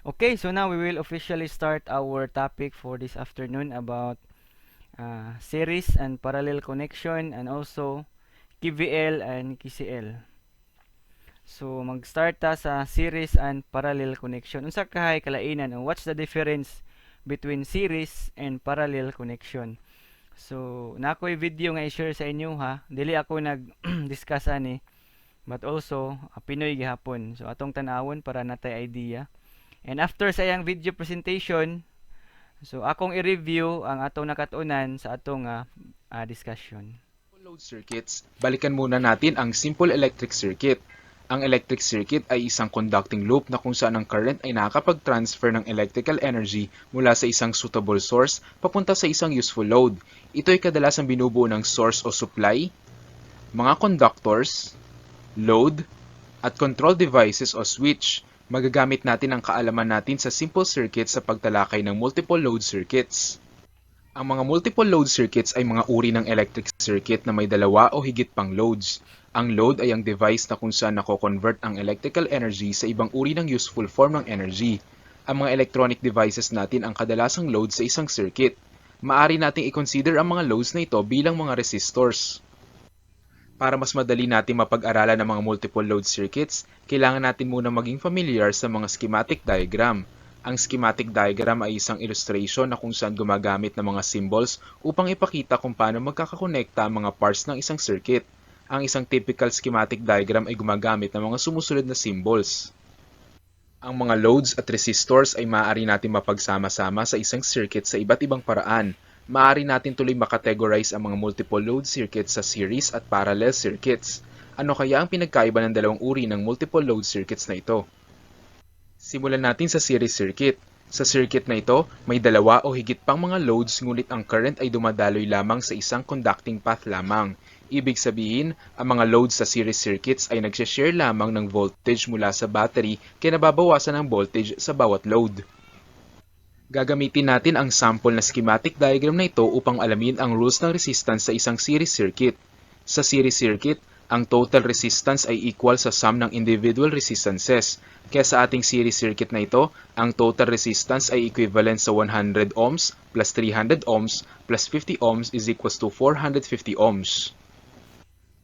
Okay, so now we will officially start our topic for this afternoon about series and parallel connection and also KVL and KCL. So mag-start ta sa series and parallel connection. Unsa kahay kalainan o what's the difference between series and parallel connection? So naa ko'y video nga i-share sa inyo ha. Dili ako nag-discuss ani, but also Pinoy gihapon. So atong tan-awon para natay idea. And after sa iyang video presentation, so akong i-review ang atong nakatunan sa atong discussion. Load circuits, balikan muna natin ang simple electric circuit. Ang electric circuit ay isang conducting loop na kung saan ang current ay nakakapag-transfer ng electrical energy mula sa isang suitable source papunta sa isang useful load. Ito ay kadalasang binubuo ng source o supply, mga conductors, load, at control devices o switch. Magagamit natin ang kaalaman natin sa simple circuits sa pagtalakay ng multiple load circuits. Ang mga multiple load circuits ay mga uri ng electric circuit na may dalawa o higit pang loads. Ang load ay ang device na kung saan nako-convert ang electrical energy sa ibang uri ng useful form ng energy. Ang mga electronic devices natin ang kadalasang load sa isang circuit. Maari nating i-consider ang mga loads na ito bilang mga resistors. Para mas madali natin mapag-aralan ang mga multiple load circuits, kailangan natin muna maging familiar sa mga schematic diagram. Ang schematic diagram ay isang illustration na kung saan gumagamit ng mga symbols upang ipakita kung paano magkakakonekta ang mga parts ng isang circuit. Ang isang typical schematic diagram ay gumagamit ng mga sumusunod na symbols. Ang mga loads at resistors ay maaari natin mapagsama-sama sa isang circuit sa iba't ibang paraan. Maaari natin tuloy makategorize ang mga multiple load circuits sa series at parallel circuits. Ano kaya ang pinagkaiba ng dalawang uri ng multiple load circuits na ito? Simulan natin sa series circuit. Sa circuit na ito, may dalawa o higit pang mga loads, ngunit ang current ay dumadaloy lamang sa isang conducting path lamang. Ibig sabihin, ang mga loads sa series circuits ay nagshe-share lamang ng voltage mula sa battery, kaya nababawasan ang voltage sa bawat load. Gagamitin natin ang sample na schematic diagram na ito upang alamin ang rules ng resistance sa isang series circuit. Sa series circuit, ang total resistance ay equal sa sum ng individual resistances. Kaya sa ating series circuit na ito, ang total resistance ay equivalent sa 100 ohms plus 300 ohms plus 50 ohms is equals to 450 ohms.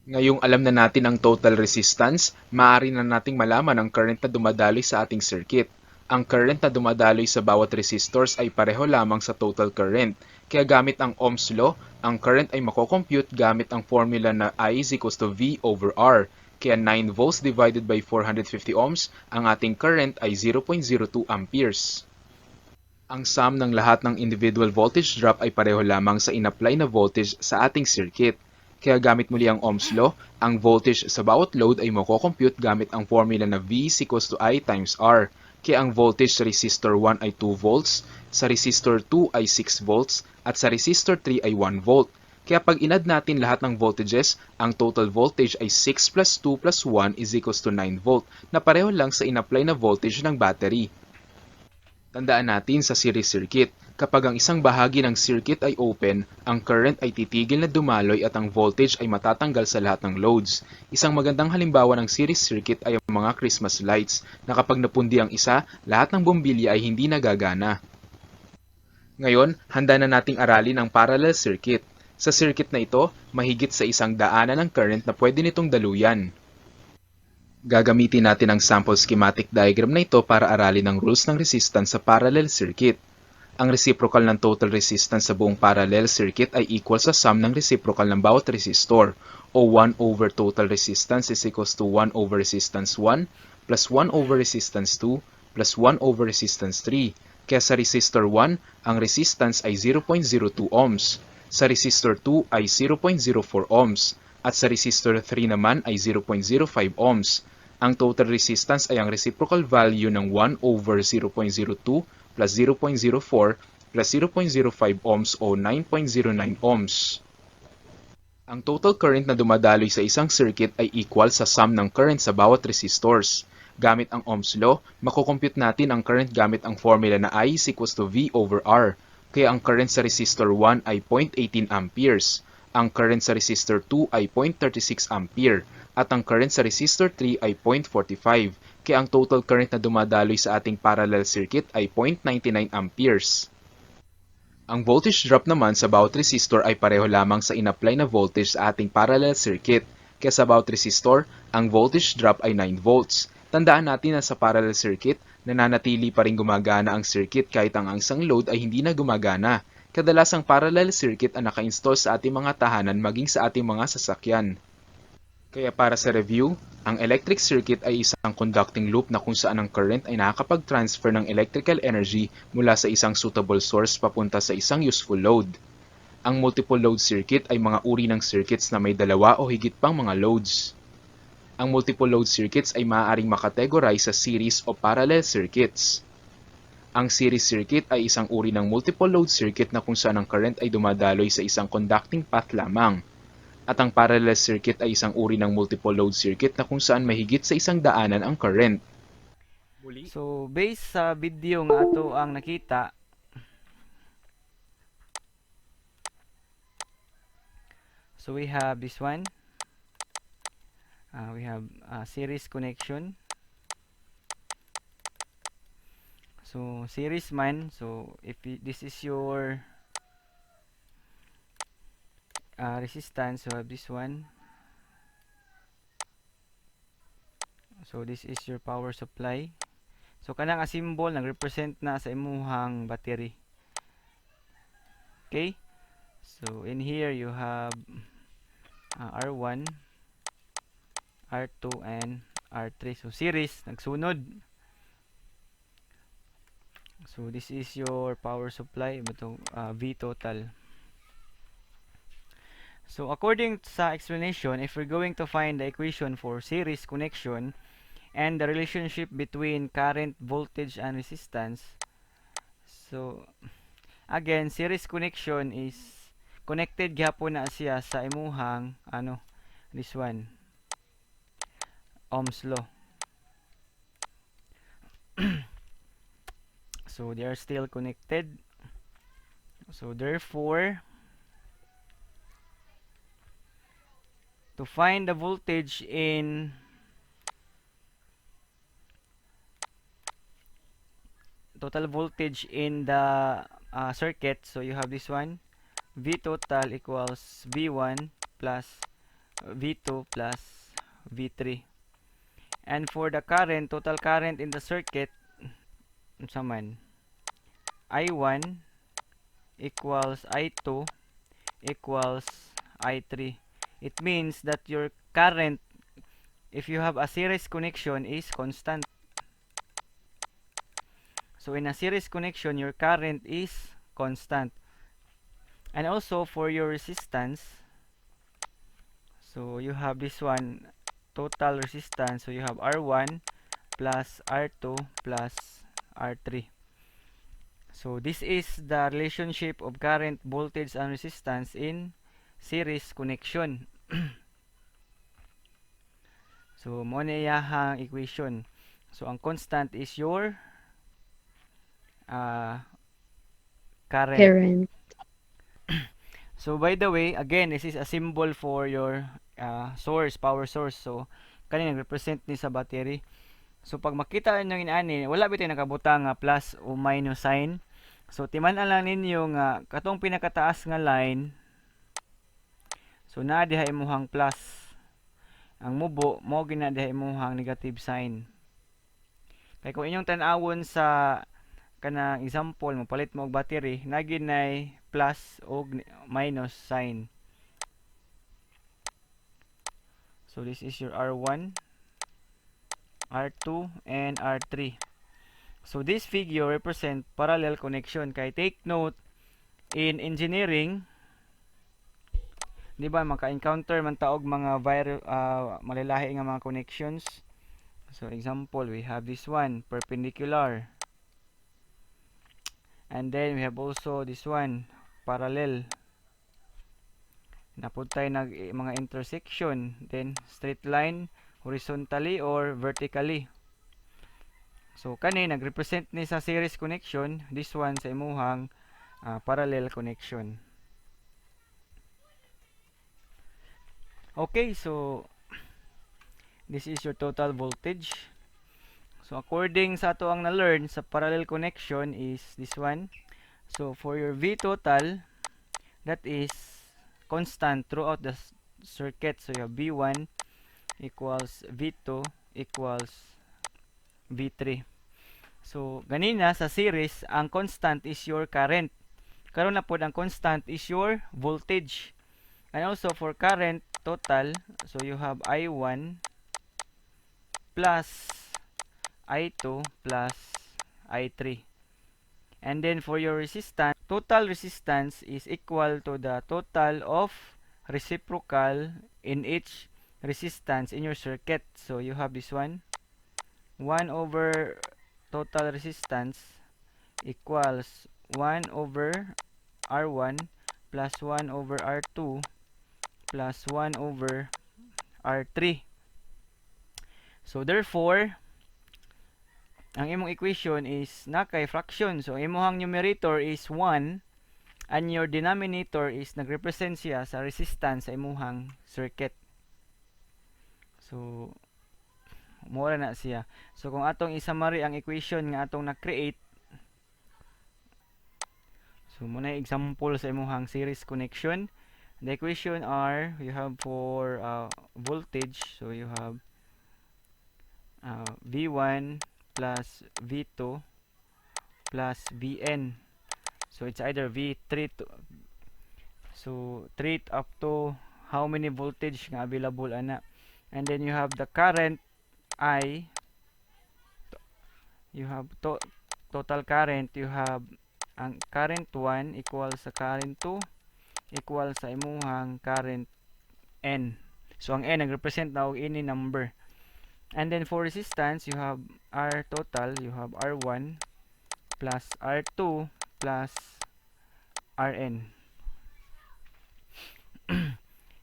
Ngayong alam na natin ang total resistance, maaari na nating malaman ang current na dumadaloy sa ating circuit. Ang current na dumadaloy sa bawat resistors ay pareho lamang sa total current. Kaya gamit ang Ohm's law, ang current ay makocompute gamit ang formula na I is equals to V over R. Kaya 9 volts divided by 450 ohms, ang ating current ay 0.02 amperes. Ang sum ng lahat ng individual voltage drop ay pareho lamang sa in-apply na voltage sa ating circuit. Kaya gamit muli ang Ohm's law, ang voltage sa bawat load ay makocompute gamit ang formula na V is equals to I times R. Kaya ang voltage sa resistor 1 ay 2 volts, sa resistor 2 ay 6 volts, at sa resistor 3 ay 1 volt. Kaya pag in-add natin lahat ng voltages, ang total voltage ay 6 plus 2 plus 1 is equals to 9 volt, na pareho lang sa in-apply na voltage ng battery. Tandaan natin sa series circuit, kapag ang isang bahagi ng circuit ay open, ang current ay titigil na dumaloy at ang voltage ay matatanggal sa lahat ng loads. Isang magandang halimbawa ng series circuit ay ang mga Christmas lights, na kapag napundi ang isa, lahat ng bombilya ay hindi na gagana. Ngayon, handa na nating aralin ang parallel circuit. Sa circuit na ito, mahigit sa isang daanan ng current na pwede nitong daluyan. Gagamitin natin ang sample schematic diagram na ito para aralin ang rules ng resistance sa parallel circuit. Ang reciprocal ng total resistance sa buong parallel circuit ay equal sa sum ng reciprocal ng bawat resistor, o 1 over total resistance is equals to 1 over resistance 1 plus 1 over resistance 2 plus 1 over resistance 3. Kaya sa resistor 1, ang resistance ay 0.02 ohms. Sa resistor 2 ay 0.04 ohms. At sa resistor 3 naman ay 0.05 ohms. Ang total resistance ay ang reciprocal value ng 1 over 0.02 plus 0.04 plus 0.05 ohms o 9.09 ohms. Ang total current na dumadaloy sa isang circuit ay equal sa sum ng current sa bawat resistors. Gamit ang Ohm's law, makocompute natin ang current gamit ang formula na I is equals to V over R. Kaya ang current sa resistor 1 ay 0.18 amperes. Ang current sa resistor 2 ay 0.36 ampere. At ang current sa resistor 3 ay 0.45. Kaya ang total current na dumadaloy sa ating parallel circuit ay 0.99 amperes. Ang voltage drop naman sa bawat resistor ay pareho lamang sa in-apply na voltage sa ating parallel circuit. Kaya sa bawat resistor, ang voltage drop ay 9 volts. Tandaan natin na sa parallel circuit, nananatili pa rin gumagana ang circuit kahit ang isang load ay hindi na gumagana. Kadalasang parallel circuit ang naka-install sa ating mga tahanan maging sa ating mga sasakyan. Kaya para sa review, ang electric circuit ay isang conducting loop na kung saan ang current ay nakakapag-transfer ng electrical energy mula sa isang suitable source papunta sa isang useful load. Ang multiple load circuit ay mga uri ng circuits na may dalawa o higit pang mga loads. Ang multiple load circuits ay maaaring makategorize sa series o parallel circuits. Ang series circuit ay isang uri ng multiple load circuit na kung saan ang current ay dumadaloy sa isang conducting path lamang. At ang parallel circuit ay isang uri ng multiple load circuit na kung saan mahigit sa isang daanan ang current. Muli, So based sa video nga ato ang nakita, so we have this one. We have a series connection. So series man, so if this is your resistance, so have this one. So this is your power supply. So kanang symbol nag-represent na sa imuhang battery. Okay? So in here you have R1, R2 and R3. So series nagsunod. So this is your power supply, itong V total. So according sa explanation, if we're going to find the equation for series connection and the relationship between current, voltage, and resistance, so again, series connection is connected gyapon na siya sa imuhang ano, this one, Ohm's law. So they are still connected. So therefore, to find the voltage in total voltage in the circuit, so you have this one, V total equals V1 plus V2 plus V3. And for the current, total current in the circuit, unsa man, I1 equals I2 equals I3. It means that your current, if you have a series connection, is constant. So in a series connection, your current is constant. And also for your resistance, so you have this one, total resistance. So you have R1 plus R2 plus R3. So this is the relationship of current, voltage, and resistance in series connection. So mo na iyahang equation. So ang constant is your current. Current. So by the way, again, this is a symbol for your source, power source. So kani nag-represent ni sa battery. So pag makita ninyo inani, wala bitay nakabutang nga plus o minus sign. So timan-an lang ninyo nga katong pinakataas nga line, so naa diha imuhang plus. Ang mubo mao gina diha imuhang negative sign. Kay kung inyong tan-awon sa kanang example, mopalit mo og battery, naa ginay plus og minus sign. So this is your R1, R2, and R3. So this figure represent parallel connection. Kay take note, in engineering, di ba maka-encounter man ta og mga malalahi nga mga connections. So example, we have this one, perpendicular. And then we have also this one, parallel. Napuntay nag mga intersection, then straight line horizontally or vertically. So kani nagrepresent ni sa series connection, this one sa imuhang parallel connection. Okay, so this is your total voltage. So according sa ato ang na-learn sa parallel connection is this one. So for your V total, that is constant throughout the circuit. So you have V1 equals V2 equals V3. So ganina sa series, ang constant is your current. Karon na pod, ang constant is your voltage. And also for current total, so you have I1 plus I2 plus I3. And then for your resistance, total resistance is equal to the total of reciprocal in each resistance in your circuit. So you have this one, 1 over total resistance equals 1 over R1 plus 1 over R2 plus 1 over R3. So therefore, ang imong equation is naa kay fraction. So imong numerator is 1 and your denominator is nagrepresent siya sa resistance sa imuhang circuit. So mura na siya. So kung atong i-summary ang equation nga atong na-create, so mao na example sa imuhang series connection. The equation are, you have for voltage, so you have V1 plus V2 plus Vn. So it's either V3 to, so 3 up to how many voltage nga available ana. And then you have the current I, you have total current, you have ang current 1 equals sa current 2 equal sa imuhang current N. So ang N nagrepresent na og any number. And then for resistance, you have R total, you have R1 plus R2 plus Rn.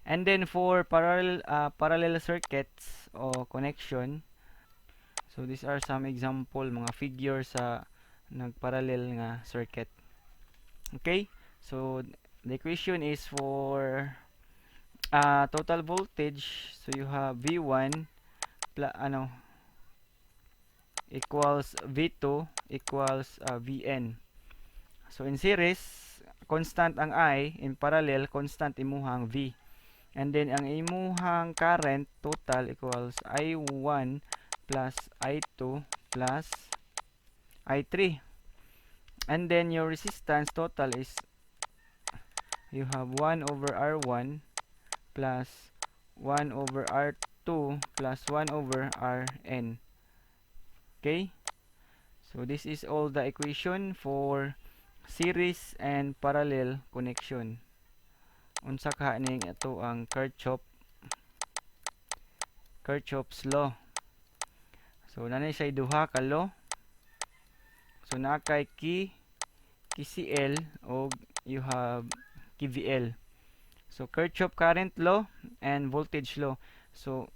And then for parallel circuits o connection, so these are some example, mga figure sa nagparallel nga circuit. Okay? So the equation is for total voltage, so you have V1 plus ano equals V2 equals Vn. So in series, constant ang I, in parallel, constant imuhang V. And then ang imuhang current total equals I1 plus I2 plus I3. And then your resistance total is you have 1 over R1 plus 1 over R2 plus 1 over Rn. Okay? So this is all the equation for series and parallel connection. Unsa ka ning ato ang Kirchhoff's law. So naa na siya duha ka law. So naa kay K KCL o you have KVL. So Kirchhoff current law and voltage law. So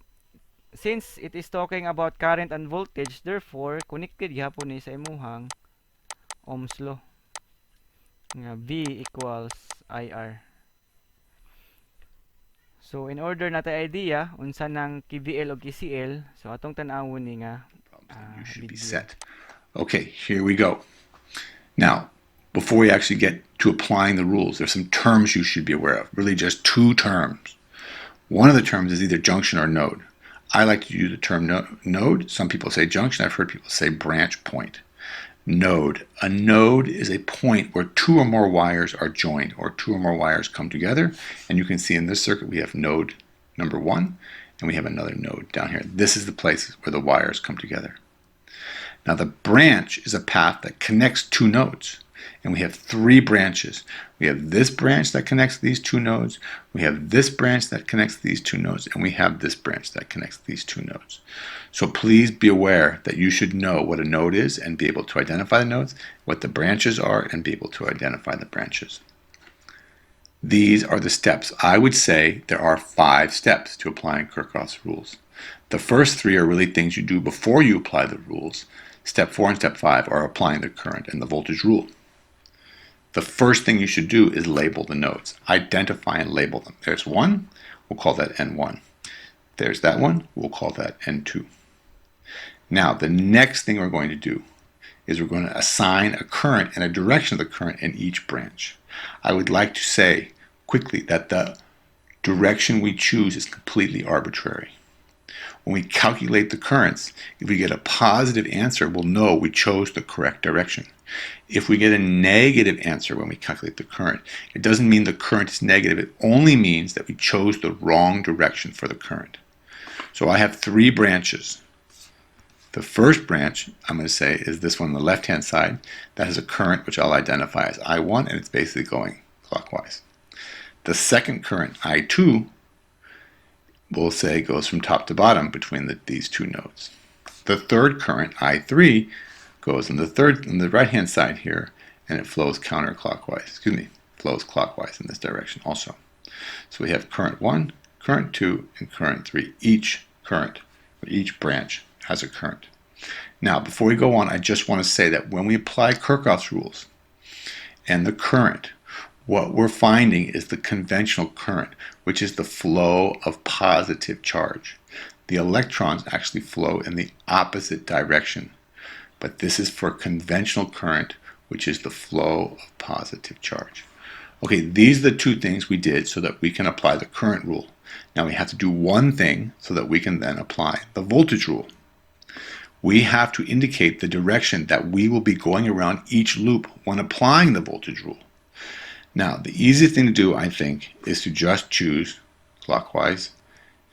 since it is talking about current and voltage, therefore connected gihapon ni sa imuhang Ohm's law nga V equals IR. So in order naa tay idea unsa nang KVL o KCL, so atong tan-awon ni nga You should be video. Set. Okay, here we go. Now, before we actually get to applying the rules, there's some terms you should be aware of. Really, just two terms. One of the terms is either junction or node. I like to use the term node. Some people say junction. I've heard people say branch point. Node. A node is a point where two or more wires are joined or two or more wires come together. And you can see in this circuit we have node number 1 and we have another node down here. This is the place where the wires come together. Now, the branch is a path that connects two nodes. And we have three branches. We have this branch that connects these two nodes. We have this branch that connects these two nodes. And we have this branch that connects these two nodes. So please be aware that you should know what a node is and be able to identify the nodes, what the branches are, and be able to identify the branches. These are the steps. I would say there are five steps to applying Kirchhoff's rules. The first three are really things you do before you apply the rules. Step 4 and step 5 are applying the current and the voltage rule. The first thing you should do is label the nodes. Identify and label them. There's one, we'll call that N1. There's that one, we'll call that N2. Now, the next thing we're going to do is we're going to assign a current and a direction of the current in each branch. I would like to say quickly that the direction we choose is completely arbitrary. When we calculate the currents, if we get a positive answer, we'll know we chose the correct direction. If we get a negative answer when we calculate the current, it doesn't mean the current is negative. It only means that we chose the wrong direction for the current. So I have three branches. The first branch, I'm going to say, is this one on the left-hand side. That has a current which I'll identify as I1, and it's basically going clockwise. The second current, I2, we'll say goes from top to bottom between these two nodes. The third current, I3, goes on the right-hand side here, and it flows counterclockwise. Excuse me, flows clockwise in this direction also. So we have current 1, current 2, and current 3. Each current, or each branch, has a current. Now, before we go on, I just want to say that when we apply Kirchhoff's rules and the current, what we're finding is the conventional current, which is the flow of positive charge. The electrons actually flow in the opposite direction, but this is for conventional current, which is the flow of positive charge. Okay, these are the two things we did so that we can apply the current rule. Now we have to do one thing so that we can then apply the voltage rule. We have to indicate the direction that we will be going around each loop when applying the voltage rule. Now, the easiest thing to do, I think, is to just choose clockwise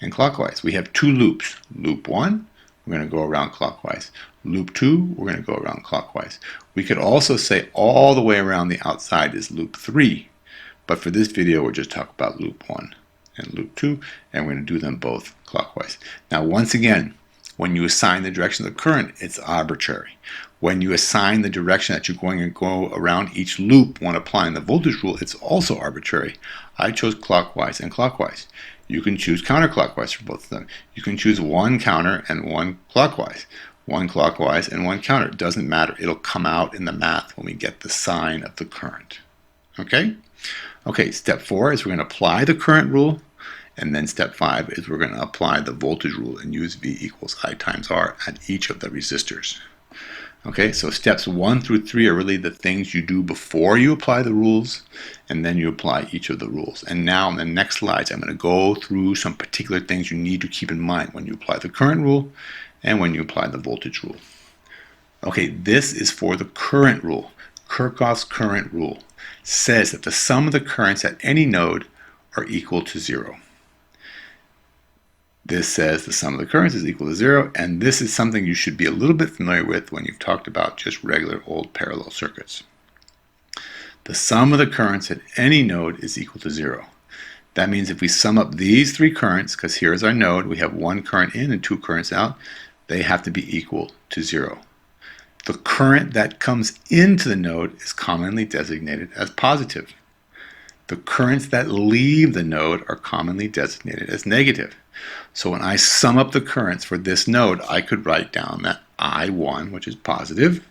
and clockwise. We have two loops. Loop 1, we're going to go around clockwise. Loop 2, we're going to go around clockwise. We could also say all the way around the outside is loop 3, but for this video, we're just talking about loop 1 and loop 2, and we're going to do them both clockwise. Now, once again, when you assign the direction of the current, it's arbitrary. When you assign the direction that you're going to go around each loop when applying the voltage rule, it's also arbitrary. I chose clockwise and clockwise. You can choose counterclockwise for both of them. You can choose one counter and one clockwise. One clockwise and one counter. It doesn't matter. It'll come out in the math when we get the sign of the current. Okay? Okay, step 4 is we're going to apply the current rule. And then step 5 is we're going to apply the voltage rule and use V equals I times R at each of the resistors. Okay, so steps 1 through 3 are really the things you do before you apply the rules, and then you apply each of the rules. And now in the next slides, I'm going to go through some particular things you need to keep in mind when you apply the current rule and when you apply the voltage rule. Okay, this is for the current rule. Kirchhoff's current rule says that the sum of the currents at any node are equal to 0. This says the sum of the currents is equal to 0, and this is something you should be a little bit familiar with when you've talked about just regular old parallel circuits. The sum of the currents at any node is equal to 0. That means if we sum up these three currents, because here's our node, we have one current in and two currents out, they have to be equal to 0. The current that comes into the node is commonly designated as positive. The currents that leave the node are commonly designated as negative. So when I sum up the currents for this node, I could write down that I1, which is positive,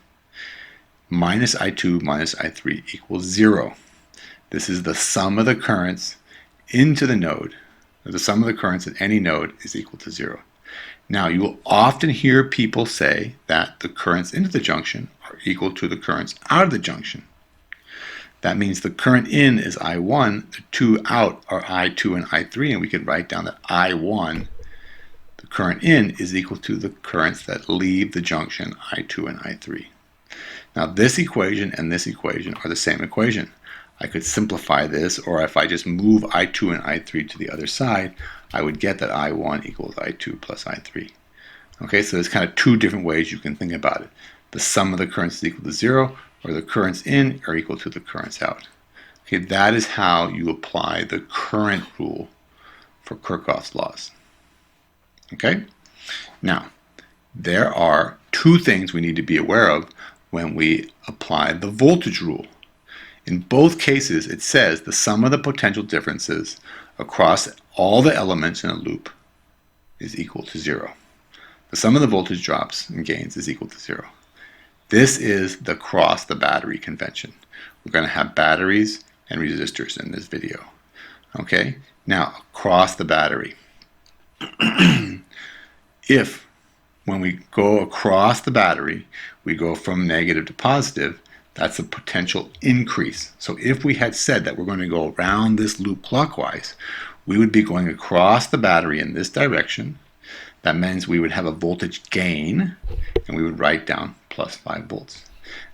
minus I2 minus I3 equals 0. This is the sum of the currents into the node. The sum of the currents at any node is equal to 0. Now, you will often hear people say that the currents into the junction are equal to the currents out of the junction. That means the current in is I1, the two out are I2 and I3, and we could write down that I1, the current in, is equal to the currents that leave the junction, I2 and I3. Now this equation and this equation are the same equation. I could simplify this, or if I just move I2 and I3 to the other side, I would get that I1 equals I2 plus I3. Okay, so there's kind of two different ways you can think about it. The sum of the currents is equal to 0, or the currents in are equal to the currents out. Okay, that is how you apply the current rule for Kirchhoff's laws. Okay, now there are two things we need to be aware of when we apply the voltage rule. In both cases, it says the sum of the potential differences across all the elements in a loop is equal to 0. The sum of the voltage drops and gains is equal to 0. This is the cross the battery convention. We're going to have batteries and resistors in this video. Okay, now across the battery. If When we go across the battery, we go from negative to positive. That's a potential increase. So if we had said that we're going to go around this loop clockwise, we would be going across the battery in this direction. That means we would have a voltage gain, and we would write down plus 5 volts.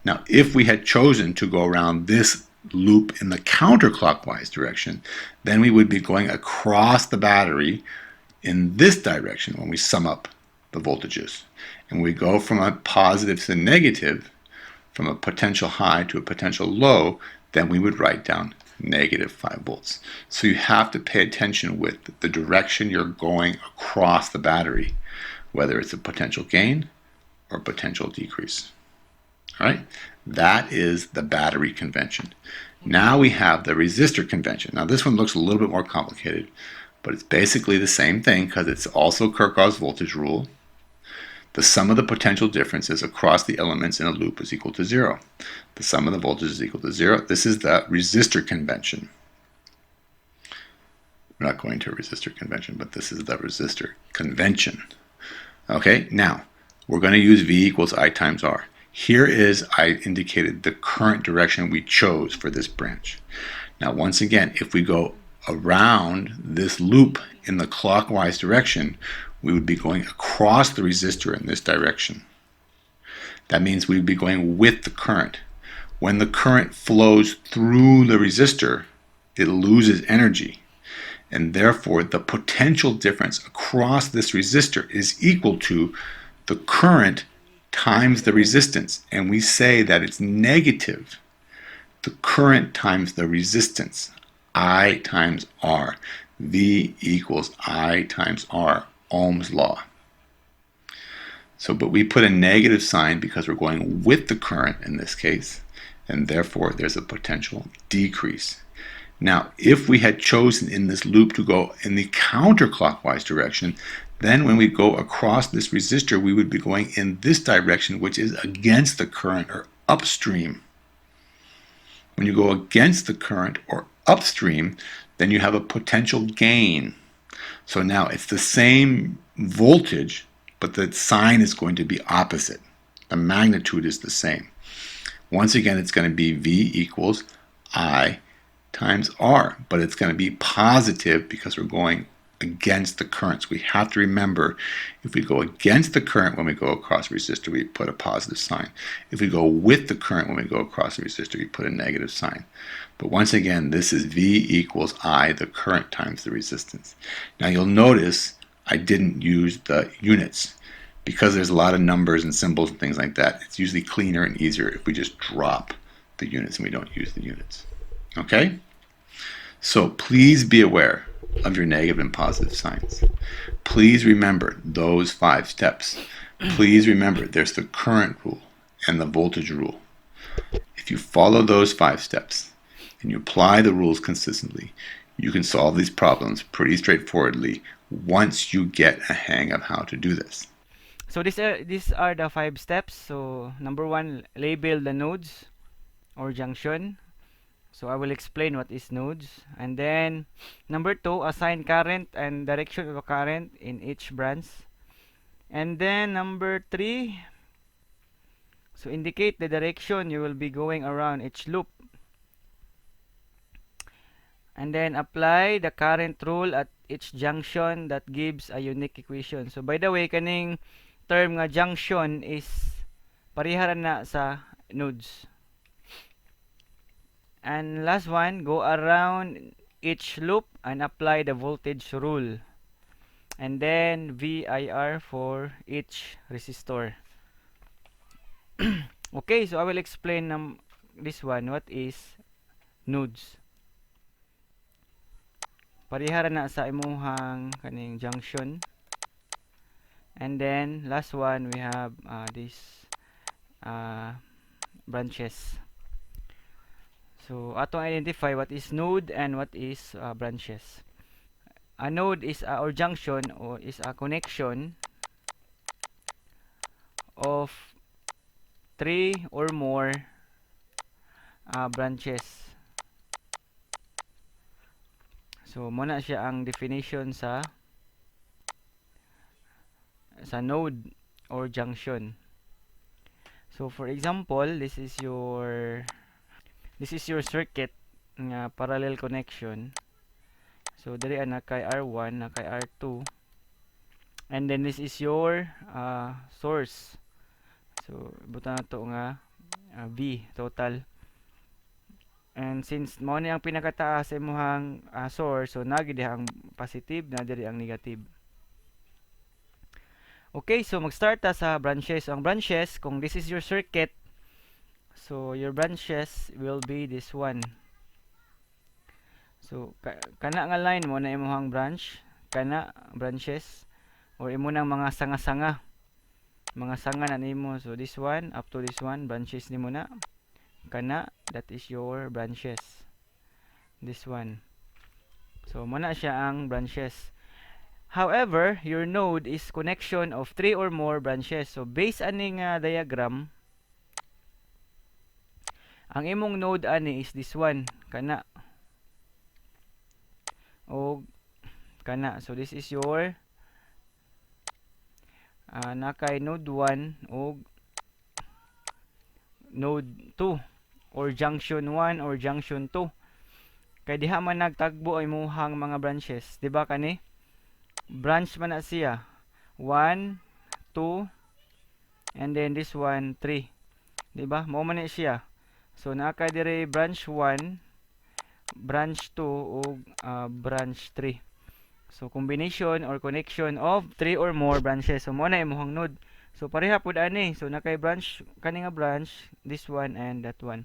Now, if we had chosen to go around this loop in the counterclockwise direction, then we would be going across the battery in this direction when we sum up the voltages. And we go from a positive to negative, from a potential high to a potential low, then we would write down negative 5 volts. So you have to pay attention with the direction you're going across the battery, whether it's a potential gain or potential decrease. All right, that is the battery convention. Now we have the resistor convention. Now this one looks a little bit more complicated, but it's basically the same thing because it's also Kirchhoff's voltage rule. The sum of the potential differences across the elements in a loop is equal to 0. The sum of the voltage is equal to 0. This is the resistor convention. We're not going to a resistor convention, but this is the resistor convention. Okay, now we're going to use V equals I times R. Here is, I indicated the current direction we chose for this branch. Now, once again, if we go around this loop in the clockwise direction, we would be going across the resistor in this direction. That means we would be going with the current. When the current flows through the resistor, it loses energy. And therefore, the potential difference across this resistor is equal to the current times the resistance. And we say that it's negative. The current times the resistance, I times R. V equals I times R, Ohm's law. So, but we put a negative sign because we're going with the current in this case, and therefore there's a potential decrease. Now, if we had chosen in this loop to go in the counterclockwise direction, then when we go across this resistor, we would be going in this direction, which is against the current or upstream. When you go against the current or upstream, then you have a potential gain. So now it's the same voltage, but the sign is going to be opposite. The magnitude is the same. Once again, it's going to be V equals I times R, but it's going to be positive because we're going against the currents. We have to remember, if we go against the current when we go across the resistor, we put a positive sign. If we go with the current when we go across the resistor, we put a negative sign. But once again, this is V equals I, the current times the resistance. Now you'll notice I didn't use the units because there's a lot of numbers and symbols and things like that. It's usually cleaner and easier if we just drop the units and we don't use the units. Okay? So please be aware of your negative and positive signs. Please remember those 5 steps. Please remember there's the current rule and the voltage rule. If you follow those 5 steps and you apply the rules consistently, you can solve these problems pretty straightforwardly once you get a hang of how to do this. So these are the 5 steps. So number 1, label the nodes or junction. So I will explain what is nodes. And then number 2, assign current and direction of a current in each branch. And then number 3, so indicate the direction you will be going around each loop. And then apply the current rule at each junction that gives a unique equation. So by the way, kaning term nga junction is pareha na sa nodes. And last one, go around each loop and apply the voltage rule. And then VIR for each resistor. Okay, so I will explain this one, what is nodes. Pareha na sa imuhang kaning junction. And then last one, we have this branches. So atong identify what is node and what is branches. A node is or junction or is a connection of 3 or more branches. So mao na siya ang definition sa node. or junction. So for example, this is your circuit nga parallel connection. So diri ana kay R1 na kay R2, and then this is your source. So butang nato nga V total. And since mao ni ang pinakataas sa imong source, so naa diha ang positive, na diri ang negative. Okay, so mag-start ta sa branches. So, ang branches, kung this is your circuit, so your branches will be this one. So kana nga line mao na imong branch, kana branches or imo nang mga sanga-sanga. Mga sanga na nimo. So this one up to this one, branches nimo na. Kana, that is your branches. This one. So mao na siya ang branches. However, your node is connection of three or more branches. So based ani nga diagram, ang imong node ani is this one, kana. O kana. So this is your nakay node 1 og node 2 or junction 1 or junction 2. Kay diha man nagtagbo ang imuhang mga branches, di ba kani? Branch man na siya. 1, 2, and then this one, 3. Di ba? Mao man na siya. So naa ka dire branch 1, branch 2 ug branch 3. So combination or connection of 3 or more branches. So mao na imong node. So pareha pud ani. So naa kay branch kani nga branch, this one and that one.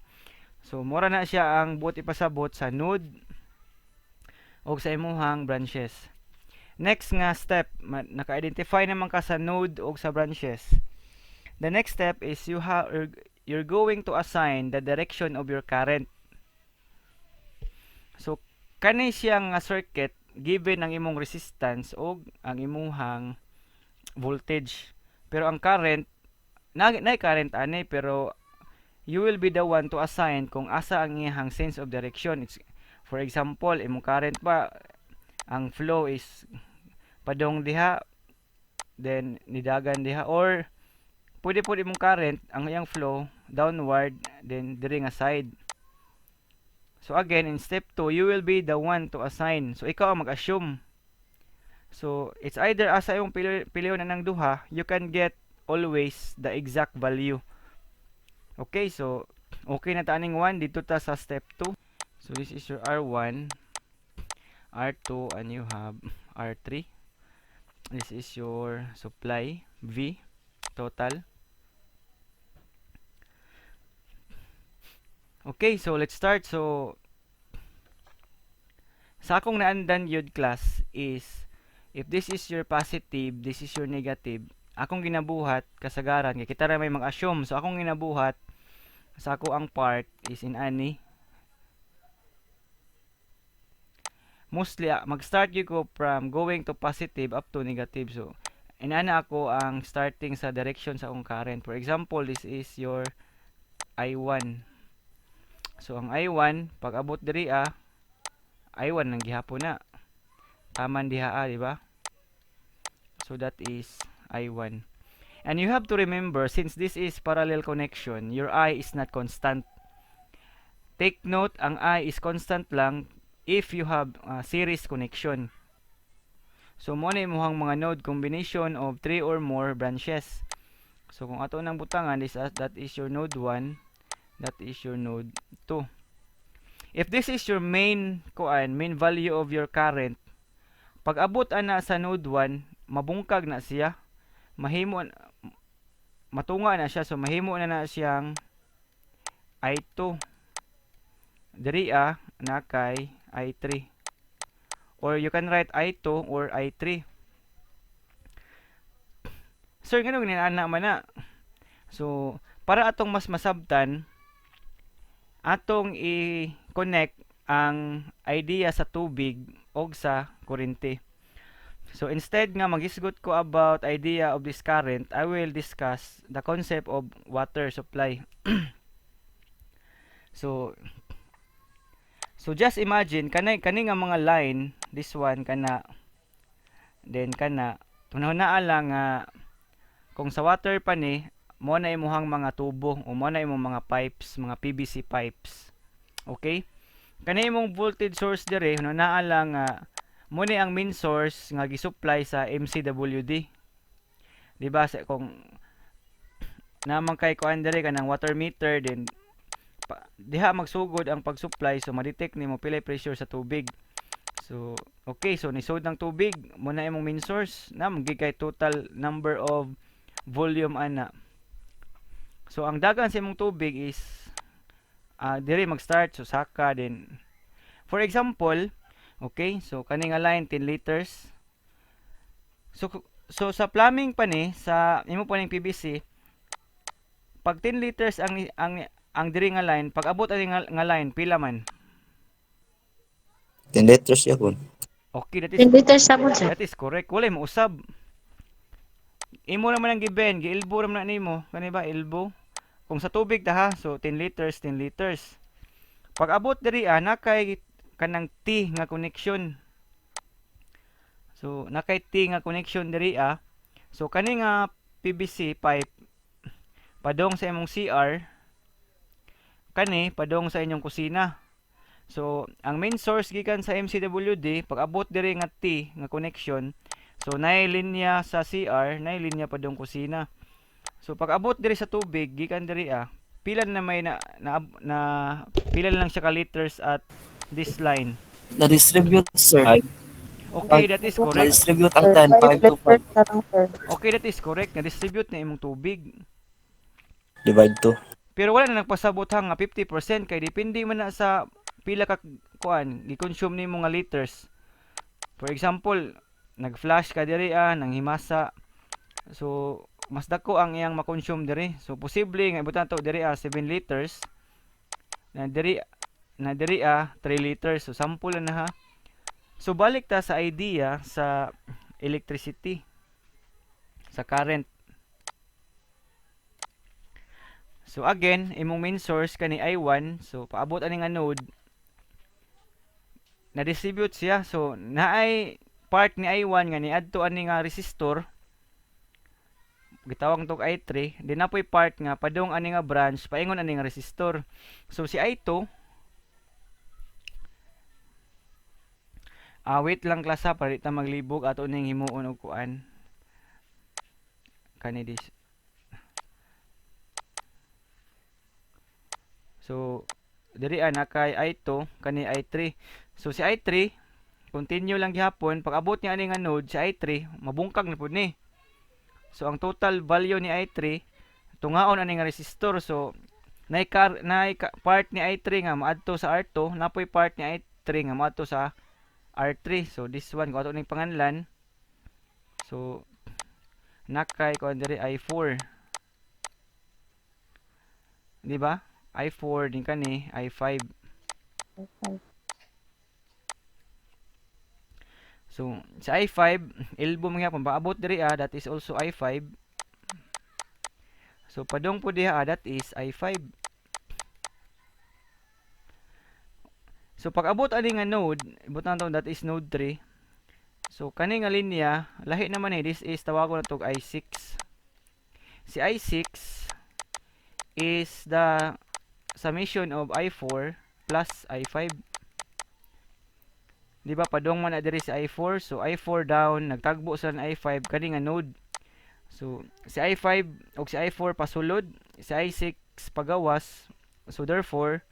So mura na siya ang buot ipasabot sa node og sa imuhang branches. Next nga step, naka-identify naman ka sa node og sa branches. The next step is you're going to assign the direction of your current. So kani siya nga circuit, given ang imong resistance og ang imuhang voltage. Pero ang current na current ani, pero you will be the one to assign kung asa ang iyang sense of direction. It's, for example, imong current ba, ang flow is padong diha, then nidagan diha, or pwede po imong current, ang iyang flow downward, then diri nga side. So again, in step 2, you will be the one to assign. So ikaw ang mag-assume. So it's either asa imong pilion na ng duha, you can get always the exact value. Okay, so okay na ta aning 1, dito ta sa step 2. So this is your R1, R2, and you have R3. This is your supply V total. Okay, so let's start. So sa akong naandan yun, class, is if this is your positive, this is your negative, akong ginabuhat kasagaran kay kita ra may mag-assume. So akong ginabuhat sa ako ang part is in ani mostly mag-start gyud ko from going to positive up to negative. So inana ako ang starting sa direction sa akong current. For example, this is your I1. So ang I1 pag abot diri I1 nang gihapon na. Taman diha di ba? So that is I1. And you have to remember, since this is parallel connection, your I is not constant. Take note, ang I is constant lang if you have series connection. So mo na imuhang mga node, combination of 3 or more branches. So kung ato nang butangan is that is your node 1, that is your node 2. If this is your main kuan, main value of your current, pag abot ana sa node 1, mabungkag na siya. Mahimo matunga na siya, so mahimo na na siyang I2. Diri na kay I3. Or you can write I2 or I3. Sir, nganong inana man na? So, para atong mas masabtan, atong i-connect ang idea sa tubig og sa kuryente. So, instead nga magisgot ko about idea of this current, I will discuss the concept of water supply. So just imagine kani nga mga line, this one kana, then kana, tunahunaa lang nga Kung sa water pa ni, mo na imuhang mga tubo o mo na imong mga pipes, mga PVC pipes. Okay? Kani imong voltage source dire, no, naa lang nga mo ni ang main source nga gi-supply sa MCWD. Di ba sa kung naman kay kuan dire, kanang water meter din pa, diha magsugod ang pag-supply, so ma-detect nimo pilay pressure sa tubig. So okay, so nisod ng tubig, mo na imong main source na kay total number of volume ana. So ang dagan sa imong tubig is diri mag-start, so saka din. For example, okay, so kani nga line 10 liters. So sa plumbing pa ni sa imo pa ning PVC, pag 10 liters ang diri nga line, pag abot ani nga line, pila man? 10 liters yapon. Okay, that is 10 liters sabon, sir. That is correct. Walay mausab. Imo naman ang giben, giilbo naman na nimo. Kani ba elbow? Kung sa tubig ta ha, so 10 liters, 10 liters. Pag abot diri ah, nakay kanang T nga connection. So nakay T nga connection diri ah. So kani nga PVC pipe padong sa imong CR, kani padong sa inyong kusina. So ang main source gikan sa MCWD, pag abot diri nga T nga connection, so naay linya sa CR, naay linya padong kusina. So pag abot diri sa tubig gikan diri ah, pila na may na pila lang siya ka liters at this line? Na-distribute, sir. Okay, that is correct. Na-distribute ang 10, 5 to 5. Na lang, sir. Okay, that is correct. Na-distribute na imong tubig. Divide 2. Pero wala na nagpasabot ha nga 50% kay depende man na sa pila ka kuan gi-consume nimo nga liters. For example, nag-flush ka diri ah, nang himasa. So mas dako ang iyang ma-consume diri. So posible nga ibutan to diri ah 7 liters. Na diri ah 3 liters. So sample na ha. So balik ta sa idea sa electricity, sa current. So again, imong main source kani I1, so paabot ani nga node, na-distribute siya. So naay part ni I1 nga niadto ani nga resistor, gitawag tog I3, di na po'y part nga padung ani nga branch paingon ani nga resistor. So si I2, wait lang, klasa, para di ta maglibog, ato ning himuon og kuan kani dis. So diri ana kay I2, kani I3. So si I3 continue lang gihapon, pag abot niya ani nga node, si I3 mabungkag na pud ni. So ang total value ni I3 tungaon ani nga resistor. So naay part ni I3 nga maadto sa R2, napoy part ni I3 nga maadto sa R3. So this one kung ato ning panganlan, so nakay kuan diri I4. Di ba? I4 din kani I5. So sa I5 elbow man gyapon paabot diri ah, that is also I5. So padung po diha ah, that is I5. So pag abot ani nga node, ibutang to, that is node 3. So kani nga linya lahi naman eh, this is tawagon na tog I6. Si I6 is the summation of I4 plus I5. Di ba padung man na diri si I4, so I4 down, nagtagbo sa I5 kani nga node. So si I5 og si I4 pasulod, si I6 pagawas. So therefore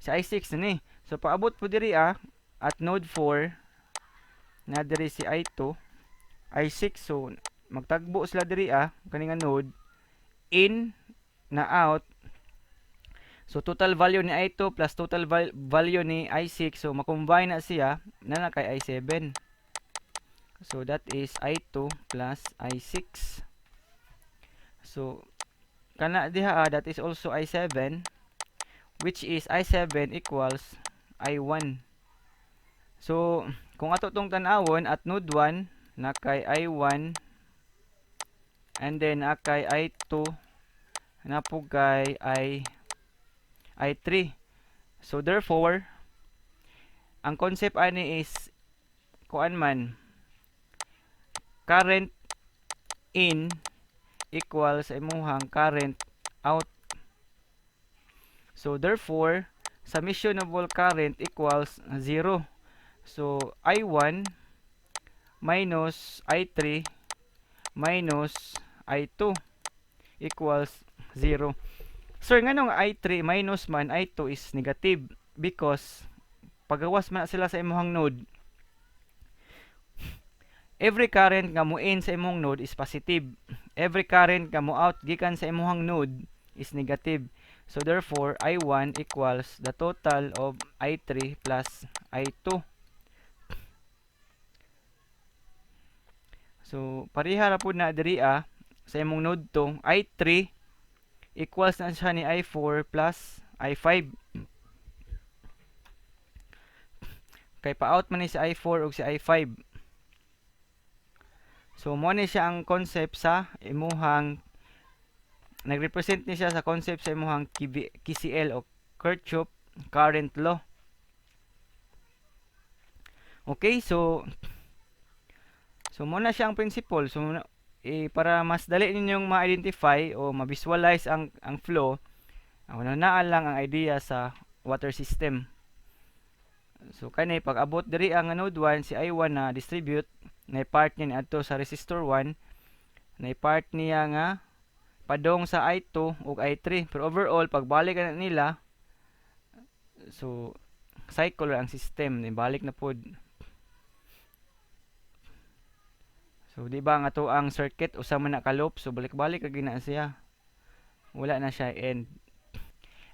si I6 na ni. So paabot po diri ah at node 4 na diri si I2, I6, so magtagbo sila diri ah kani nga node, in na out. So total value ni I2 plus total value ni I6, so makombine na siya na kay I7. So that is I2 plus I6. So kana diha ah, that is also I7, which is I7 equals I1. So kung ato tong tan-awon at node 1 na kay I1 and then na kay I2 na po kay I3. So therefore ang concept ani is kuan man, current in equal sa imuhang current out. So therefore, summation of all current equals 0. So I1 minus I3 minus I2 equals 0. Sir, nganong I3 minus man, I2 is negative? Because pagawas man sila sa imong node, every current nga mo in sa imong node is positive. Every current nga mo out gikan sa imong node is negative. So therefore, I1 equals the total of I3 plus I2. So pareha ra pud na diri sa imong node 2, I3 equals na siya ni I4 plus I5. Kay pa-out man ni si I4 ug si I5. So mo ni siya ang concept sa imuhang, nagrepresent ni siya sa concept sa imuhang KCL o Kirchhoff current law. Okay, so mo na siya ang principle. So para mas dali ninyong ma-identify o ma-visualize ang flow, naa lang ang idea sa water system. So kani pag abot diri ang node 1, si I1 na distribute na part niya adto sa resistor 1, na part niya nga padong sa I2 ug I3. Pero overall, pagbalik na nila, so cycle ang system, balik na pod. So di ba nga to ang circuit usa man na ka loop, so balik-balik ra gina siya. Wala na siya end.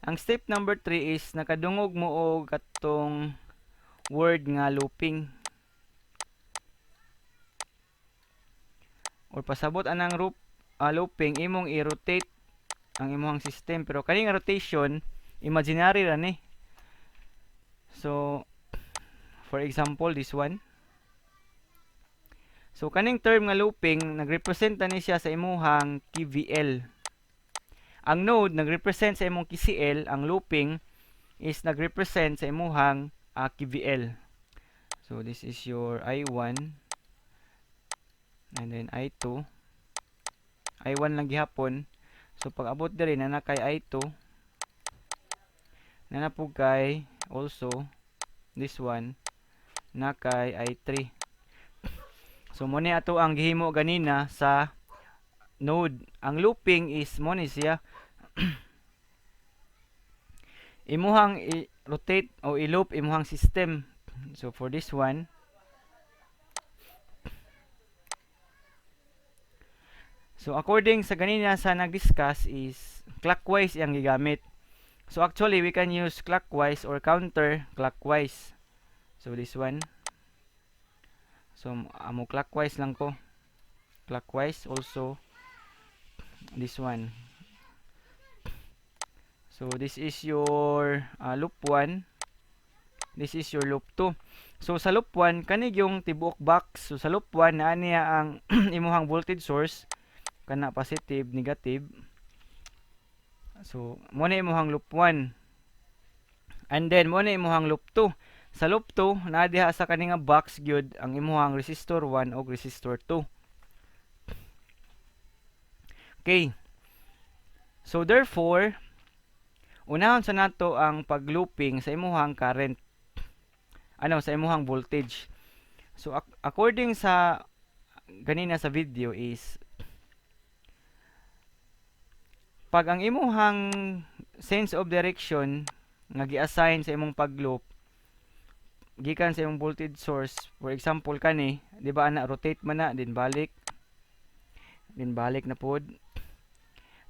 Ang step number 3 is nakadungog mo og katong word nga looping. Or pasabot anang looping, imong i-rotate ang imong system, pero kani nga rotation imaginary ra ni. So for example, this one. So kaning term nga looping nagrepresent ni siya sa imuhang KVL. Ang node nagrepresent sa imong KCL, ang looping is nagrepresent sa imuhang KVL. So this is your I1 and then I2. I1 lang gihapon. So pag abot diri na kay I2, na pug kay also this one na kay I3. So mo ni ato ang gihimo ganina sa node. Ang looping is mo ni siya imuhang i-rotate o i-loop imuhang system. So for this one, so according sa ganina sa nag-discuss is clockwise ang gigamit. So actually we can use clockwise or counter clockwise. So this one, so amo clockwise lang ko. Clockwise also this one. So this is your loop 1. This is your loop 2. So sa loop 1 kani yung tibuok box. So sa loop 1 naa niya ang imuhang voltage source, kana positive, negative. So mo na imuhang loop 1. And then mo na imuhang loop 2. Sa loop 2 naa diha sa kani nga box gyud ang imuhang resistor 1 og resistor 2. Okay. So therefore, unahon sa nato ang pag-looping sa imuhang current, sa imuhang voltage. So according sa ganina sa video is pag ang imuhang sense of direction nga gi-assign sa imong pag-loop gikan sa imong voltage source, for example kani, di ba ana rotate man na din balik na pod.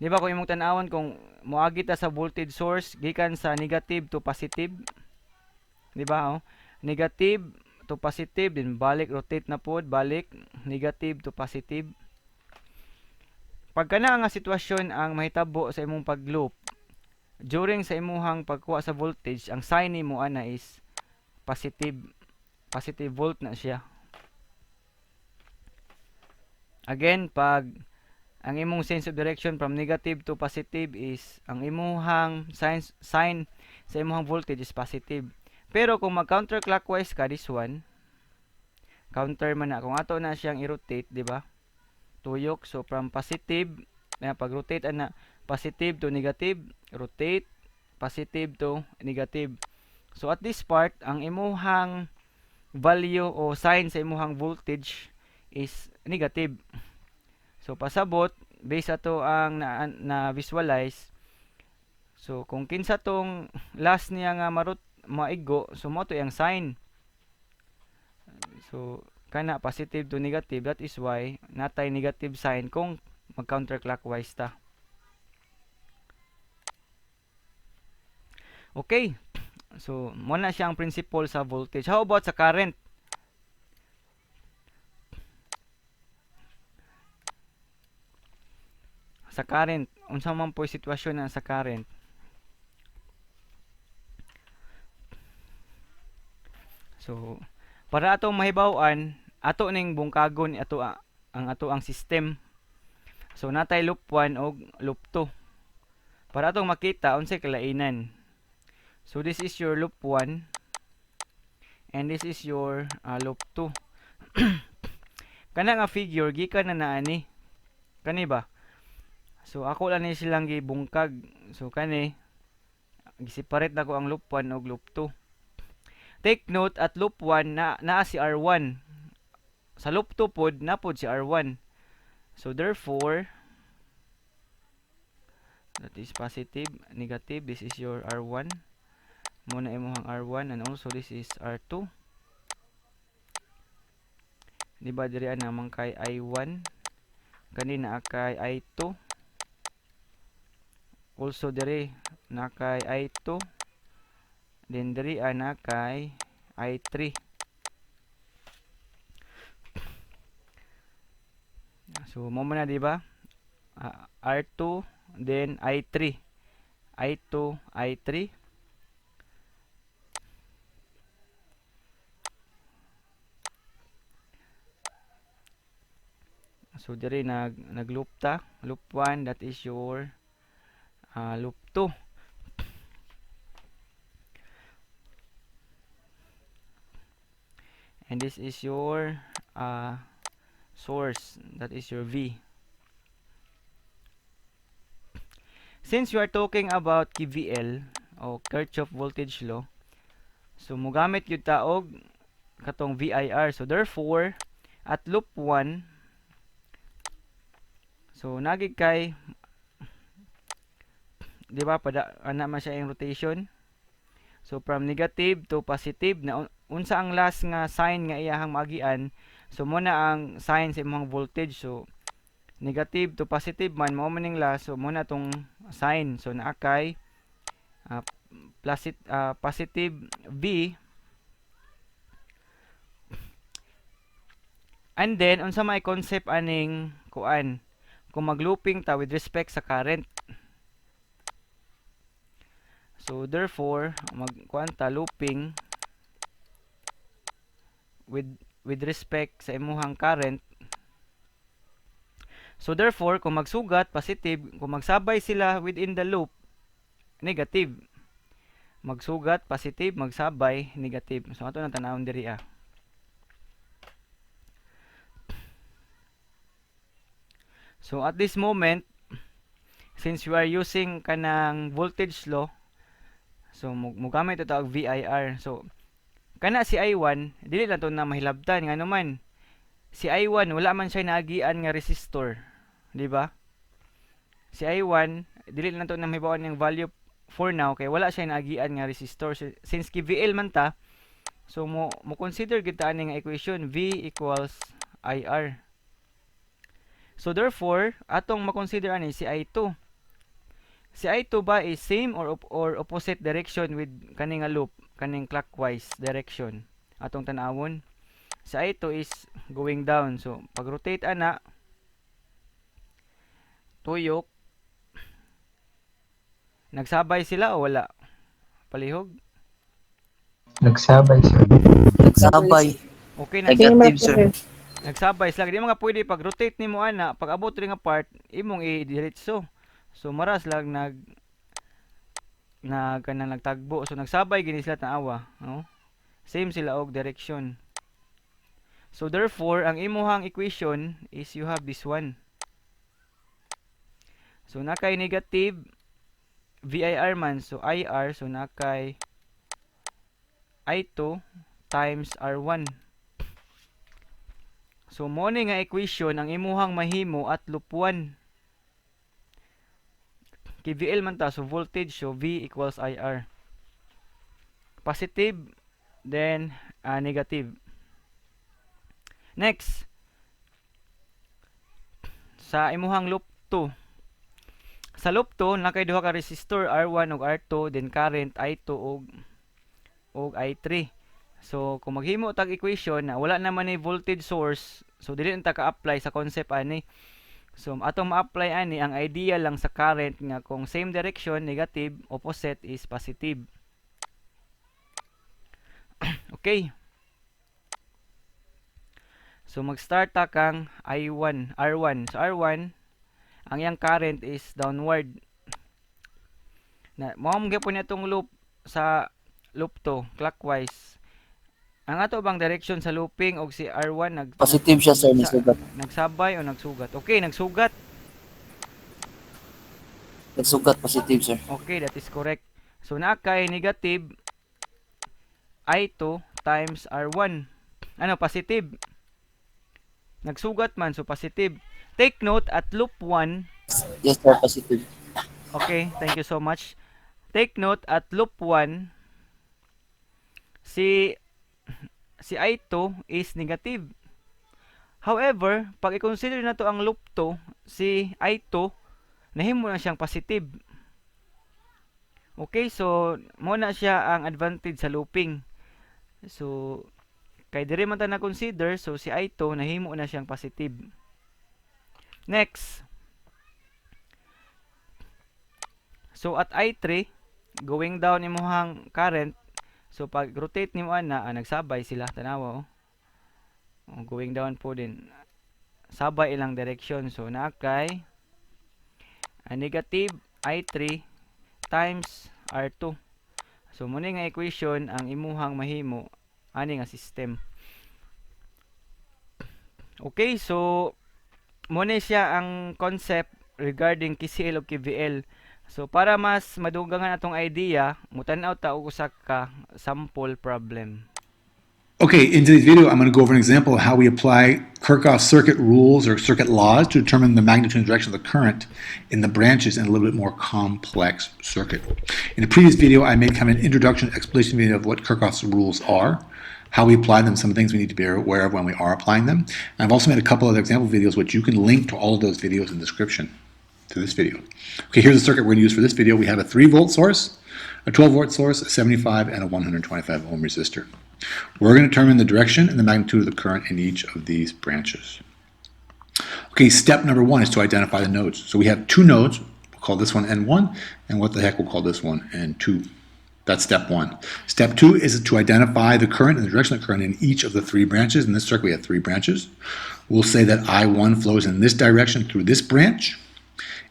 Di ba kung imong tan-awon kung moagi ta sa voltage source gikan sa negative to positive, di ba oh? Negative to positive din balik, rotate na pod, balik negative to positive. Pag kana nga sitwasyon ang mahitabo sa imong pag-loop during sa imuhang pagkuha sa voltage, ang sign nimo ana is positive, positive volt na siya. Again, pag ang imong sense of direction from negative to positive is ang imuhang sign sa imuhang voltage is positive. Pero kung mag counterclockwise ka, this one, counter man na. Kung ato na siyang i-rotate, di ba? Tuyok. So from positive Na pag rotate ana, positive to negative, rotate, positive to negative. So at this part, ang imuhang value o sign sa imuhang voltage is negative. So pasabot base ato ang na visualize. So kung kinsa tong last niya nga marut maigo, so mo to iyang sign. So kana positive to negative, that is why natay negative sign kung mag counterclockwise ta. Okay. So mo na siya ang principle sa voltage. How about sa current? Sa current, unsa man po sitwasyon na sa current? So para atong mahibaw-an, ato ning bungkagon ato ang ato ang system. So natay loop 1 og loop 2. Para atong makita unsay kalainan. So this is your loop 1 and this is your loop 2. Kana nga figure gikan na naani. Kani ba? So ako lang ni silang gibungkag. So kani giseparate nako ang loop 1 og loop 2. Take note at loop 1 na naa si R1. Sa loop 2 pod na pod si R1. So therefore that is positive, negative. This is your R1. Muna imong R1 and also this is R2. Di ba diri naman kay I1, kani naa kay I2. Also diri na kay I2. Then diri ana kay I3. So mo man na di ba? R2 then I3. I2, I3. So diri nag-loop ta, loop 1, that is your loop 2. And this is your source, that is your V. Since you are talking about KVL o Kirchhoff voltage law, so mogamit gyud ta og katong VIR. So therefore at loop 1, so nagig kay di ba pada ana man siya yung rotation. So from negative to positive na unsa ang last nga sign nga iyahang maagian, so mo na ang sign sa imong voltage. So negative to positive man mao man ning last, so mo na tong sign. So naa kay positive V. And then unsa may concept aning kuan kung maglooping ta with respect sa current. So therefore magkuan ta looping with respect sa imuhang current. So therefore kung magsugat positive, kung magsabay sila within the loop negative. Magsugat positive, magsabay negative. So ato nang tan-awon diri ah. So at this moment, since we are using kanang voltage law, so mogamit ito og VIR. So kana si I1 dili lang to na mahilabtan ngano man si I1 wala man siya naagian nga resistor, di ba? Si I1 dili lang to na mahibaw-an yung value for now kay wala siya naagian nga resistor. So, since KVL man ta, so mo consider gyud ta ani nga equation V equals IR. So therefore atong ma-consider ani si I2. Si I2 ba is same or opposite direction with kaning nga loop, kaning clockwise direction atong tan-awon. Si I2 is going down. So pag rotate ana tuyok, nagsabay sila o wala? Palihog? Nagsabay, sir. Nagsabay. Okay na. Negative, sir. Nagsabay sila. Di mga pwede pag rotate nimo ana, pag abot rin nga part imong i-diretso. So maras lang nag na kanang nagtagbo. So nagsabay gini sila tanawa, no? Same sila og direction. So therefore ang imuhang equation is you have this one. So naa kay negative VIR man, so IR, so naa kay I2 times R1. So mo ni nga equation ang imuhang mahimo at loop 1. KVL man ta, so voltage, so V equals IR. Positive, then negative. Next, sa imuhang loop 2. Sa loop 2, naa kay duha ka resistor R1 ug R2, then current I2 ug I3. So kung maghimo tag equation na wala naman ni voltage source, so dili na ta ka-apply sa concept ani. So atong ma-apply ani ang idea lang sa current nga kung same direction negative, opposite is positive. Okay. So mag-start ta kang I1, R1. So R1, ang iyang current is downward. Na mao man gyapon niya atong loop sa loop 2 clockwise. Ang ato bang direction sa looping og si R1 nag Positive siya, sir, nagsugat. Nagsabay o nagsugat? Okay, nagsugat. Nagsugat, positive, sir. Okay, that is correct. So naa kay negative I2 times R1. Ano, positive. Nagsugat man, so positive. Take note at loop 1, Yes, sir, positive. Okay, thank you so much. Take note at loop 1, si I2 is negative. However, pag i-consider na to ang loop 2, si I2 nahimo na siyang positive. Okay, so mo na siya ang advantage sa looping. So kay diri man ta na consider, so si I2 nahimo na siyang positive. Next. So at I3 going down imuhang current, so pag rotate nimo ana, nagsabay sila, tanawa oh. Oh, going down po din. Sabay ilang direction. So naa kay negative I3 times R2. So mo ni nga equation ang imuhang mahimo ani nga system. Okay, so mo ni siya ang concept regarding KCL o KVL. So para mas madugangan atong idea, mutan-aw ta og usa ka sample problem. Okay, in today's video, I'm going to go over an example of how we apply Kirchhoff's circuit rules or circuit laws to determine the magnitude and direction of the current in the branches in a little bit more complex circuit. In the previous video, I made kind of an introduction explanation video of what Kirchhoff's rules are, how we apply them, some things we need to be aware of when we are applying them. And I've also made a couple other example videos, which you can link to all of those videos in the description to this video. Okay, here's the circuit we're going to use for this video. We have a 3-volt source, a 12-volt source, a 75, and a 125 ohm resistor. We're going to determine the direction and the magnitude of the current in each of these branches. Okay, step number 1 is to identify the nodes. So we have 2 nodes. We'll call this one N1, and what the heck, we'll call this one N2. That's step 1. Step 2 is to identify the current and the direction of the current in each of the 3 branches. In this circuit, we have 3 branches. We'll say that I1 flows in this direction through this branch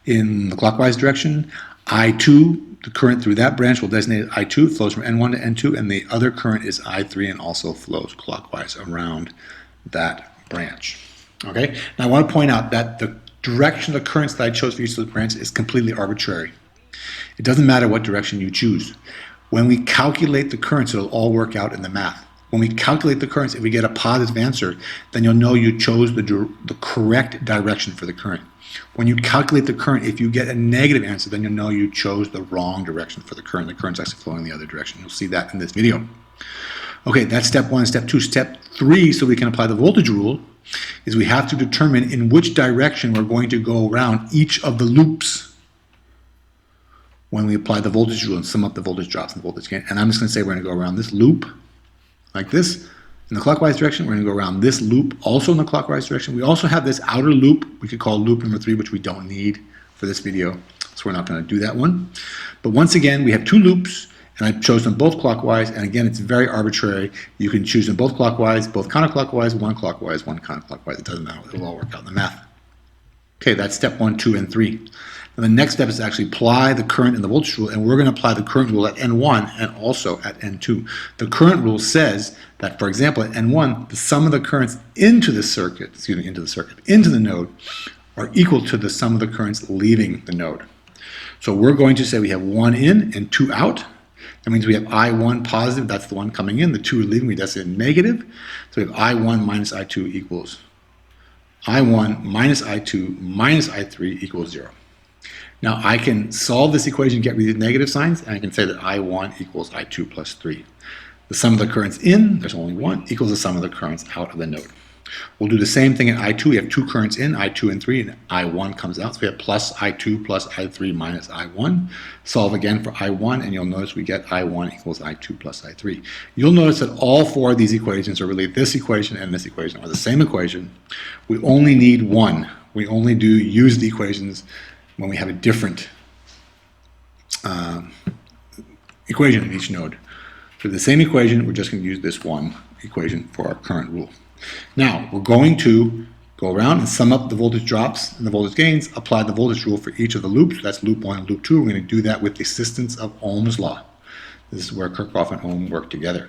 in the clockwise direction. I2, the current through that branch, will designate I2, flows from N1 to N2, and the other current is I3 and also flows clockwise around that branch. Okay, now I want to point out that the direction of the currents that I chose for each of the branches is completely arbitrary. It doesn't matter what direction you choose. When we calculate the currents, it'll all work out in the math. When we calculate the currents, if we get a positive answer, then you'll know you chose the correct direction for the current. When you calculate the current, if you get a negative answer, then you'll know you chose the wrong direction for the current. The current's actually flowing the other direction. You'll see that in this video. Okay, that's step 1. Step 2. Step 3, so we can apply the voltage rule, is we have to determine in which direction we're going to go around each of the loops when we apply the voltage rule and sum up the voltage drops and the voltage gain. And I'm just going to say we're going to go around this loop like this in the clockwise direction. We're going to go around this loop also in the clockwise direction. We also have this outer loop we could call loop number 3, which we don't need for this video, so we're not going to do that one. But once again, we have 2 loops, and I chose them both clockwise, and again, it's very arbitrary. You can choose them both clockwise, both counterclockwise, one clockwise, one counterclockwise. It doesn't matter. It'll all work out in the math. Okay, that's step 1, 2, and 3. Now the next step is to actually apply the current and the voltage rule, and we're going to apply the current rule at N1 and also at N2. The current rule says that, for example, at N1, the sum of the currents into the circuit, excuse me, into the circuit, into the node are equal to the sum of the currents leaving the node. So we're going to say we have 1 in and 2 out. That means we have I1 positive, that's the one coming in. The 2 leaving, we designate negative. So we have I1 minus I2 equals I1 minus I2 minus I3 equals 0. Now I can solve this equation, get rid of the negative signs, and I can say that I1 equals I2 plus 3. The sum of the currents in, there's only one, equals the sum of the currents out of the node. We'll do the same thing in I2. We have two currents in, I2 and 3, and I1 comes out. So we have plus I2 plus I3 minus I1. Solve again for I1, and you'll notice we get I1 equals I2 plus I3. You'll notice that all four of these equations are really this equation and this equation are the same equation. We only need one. We only do use the equations when we have a different equation in each node. For the same equation, we're just going to use this one equation for our current rule. Now, we're going to go around and sum up the voltage drops and the voltage gains, apply the voltage rule for each of the loops. That's loop 1 and loop 2. We're going to do that with the assistance of Ohm's law. This is where Kirchhoff and Ohm work together.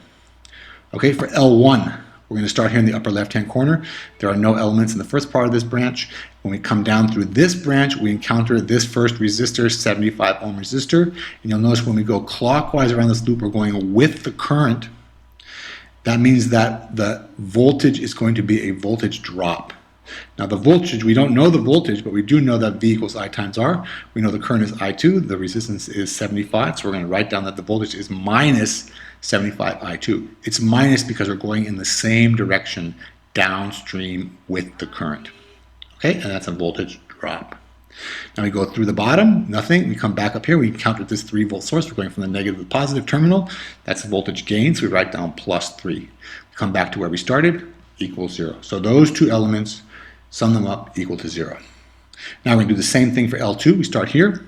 Okay, for L1, we're going to start here in the upper left-hand corner. There are no elements in the first part of this branch. When we come down through this branch, we encounter this first resistor, 75 ohm resistor. And you'll notice when we go clockwise around this loop, we're going with the current. That means that the voltage is going to be a voltage drop. Now the voltage, we don't know the voltage, but we do know that V equals I times R. We know the current is I2, the resistance is 75, so we're going to write down that the voltage is minus 75 I2. It's minus because we're going in the same direction downstream with the current. Okay, and that's a voltage drop. Now we go through the bottom, nothing. We come back up here, we encounter this 3 volt source. We're going from the negative to the positive terminal. That's a voltage gain, so we write down plus 3. We come back to where we started, equals 0. So those two elements, sum them up, equal to 0. Now we're going to do the same thing for L2. We start here.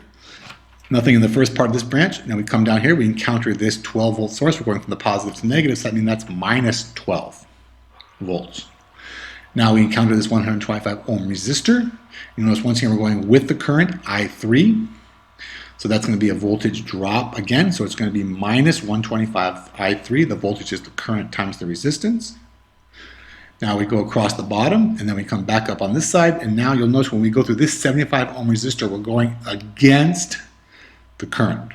Nothing in the first part of this branch. Now we come down here, we encounter this 12 volt source. We're going from the positive to negative, so that means that's minus 12 volts. Now we encounter this 125 ohm resistor. You notice once again we're going with the current, I3. So that's going to be a voltage drop again. So it's going to be minus 125 I3. The voltage is the current times the resistance. Now we go across the bottom and then we come back up on this side. And now you'll notice when we go through this 75 ohm resistor, we're going against the current.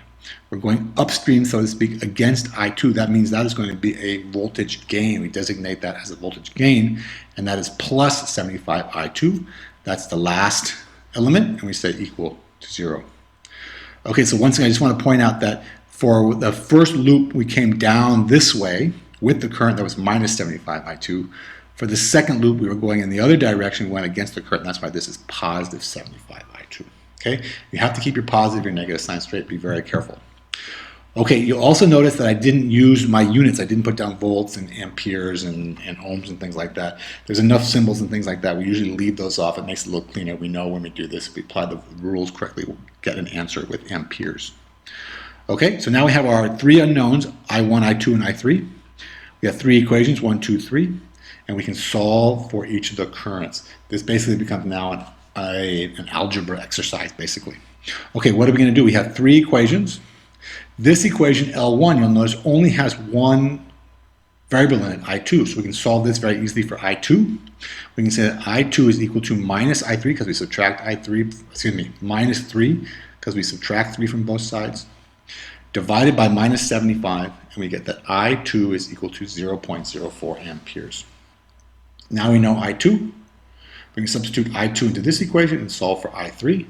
We're going upstream, so to speak, against I2. That means that is going to be a voltage gain. We designate that as a voltage gain, and that is plus 75 I2. That's the last element, and we say equal to 0. Okay, so once again, I just want to point out that for the first loop, we came down this way with the current that was minus 75 I2. For the second loop, we were going in the other direction, we went against the current, and that's why this is positive 75 I2. Okay, you have to keep your positive, your negative sign straight. Be very careful. Okay, you'll also notice that I didn't use my units. I didn't put down volts and amperes and ohms and things like that. There's enough symbols and things like that. We usually leave those off. It makes it look cleaner. We know when we do this, if we apply the rules correctly, we'll get an answer with amperes. Okay, so now we have our three unknowns, I1, I2, and I3. We have three equations, 1, 2, 3, and we can solve for each of the currents. This basically becomes now an algebra exercise, basically. Okay, what are we going to do? We have three equations. This equation, L1, you'll notice only has one variable in it, I2. So we can solve this very easily for I2. We can say that I2 is equal to minus I3 because we subtract I3, excuse me, minus 3 because we subtract 3 from both sides, divided by minus 75, and we get that I2 is equal to 0.04 amperes. Now we know I2. We can substitute I2 into this equation and solve for I3.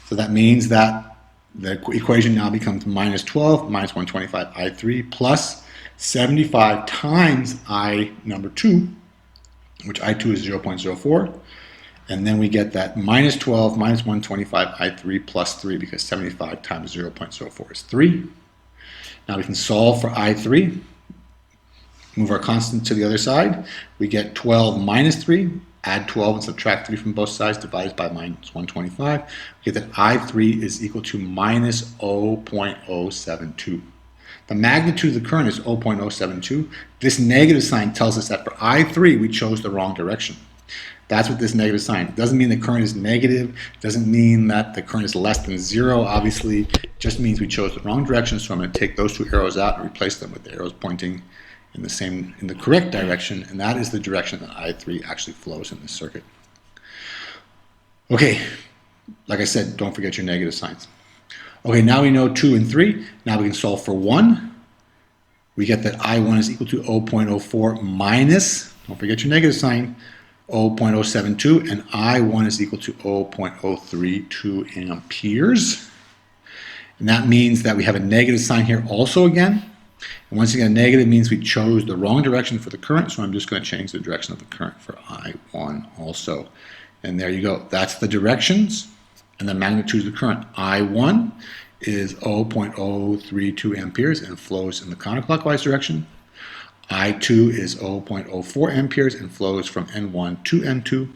So that means that the equation now becomes minus 12 minus 125 I3 plus 75 times I number 2, which I2 is 0.04. And then we get that minus 12 minus 125 I3 plus 3, because 75 times 0.04 is 3. Now we can solve for I3. Move our constant to the other side. We get 12 minus 3. Add 12 and subtract 3 from both sides, divided by minus 125. We get that I3 is equal to minus 0.072. The magnitude of the current is 0.072. This negative sign tells us that for I3, we chose the wrong direction. That's what this negative sign. It doesn't mean the current is negative. It doesn't mean that the current is less than 0, obviously. It just means we chose the wrong direction, so I'm going to take those two arrows out and replace them with the arrows pointing in the correct direction, and that is the direction that I3 actually flows in this circuit. Okay, like I said, don't forget your negative signs. Okay, now we know 2 and 3. Now we can solve for 1. We get that I1 is equal to 0.04 minus, don't forget your negative sign, 0.072, and I1 is equal to 0.032 amperes. And that means that we have a negative sign here also again. And once again, negative means we chose the wrong direction for the current, so I'm just going to change the direction of the current for I1 also. And there you go. That's the directions and the magnitude of the current. I1 is 0.032 amperes and flows in the counterclockwise direction. I2 is 0.04 amperes and flows from N1 to N2.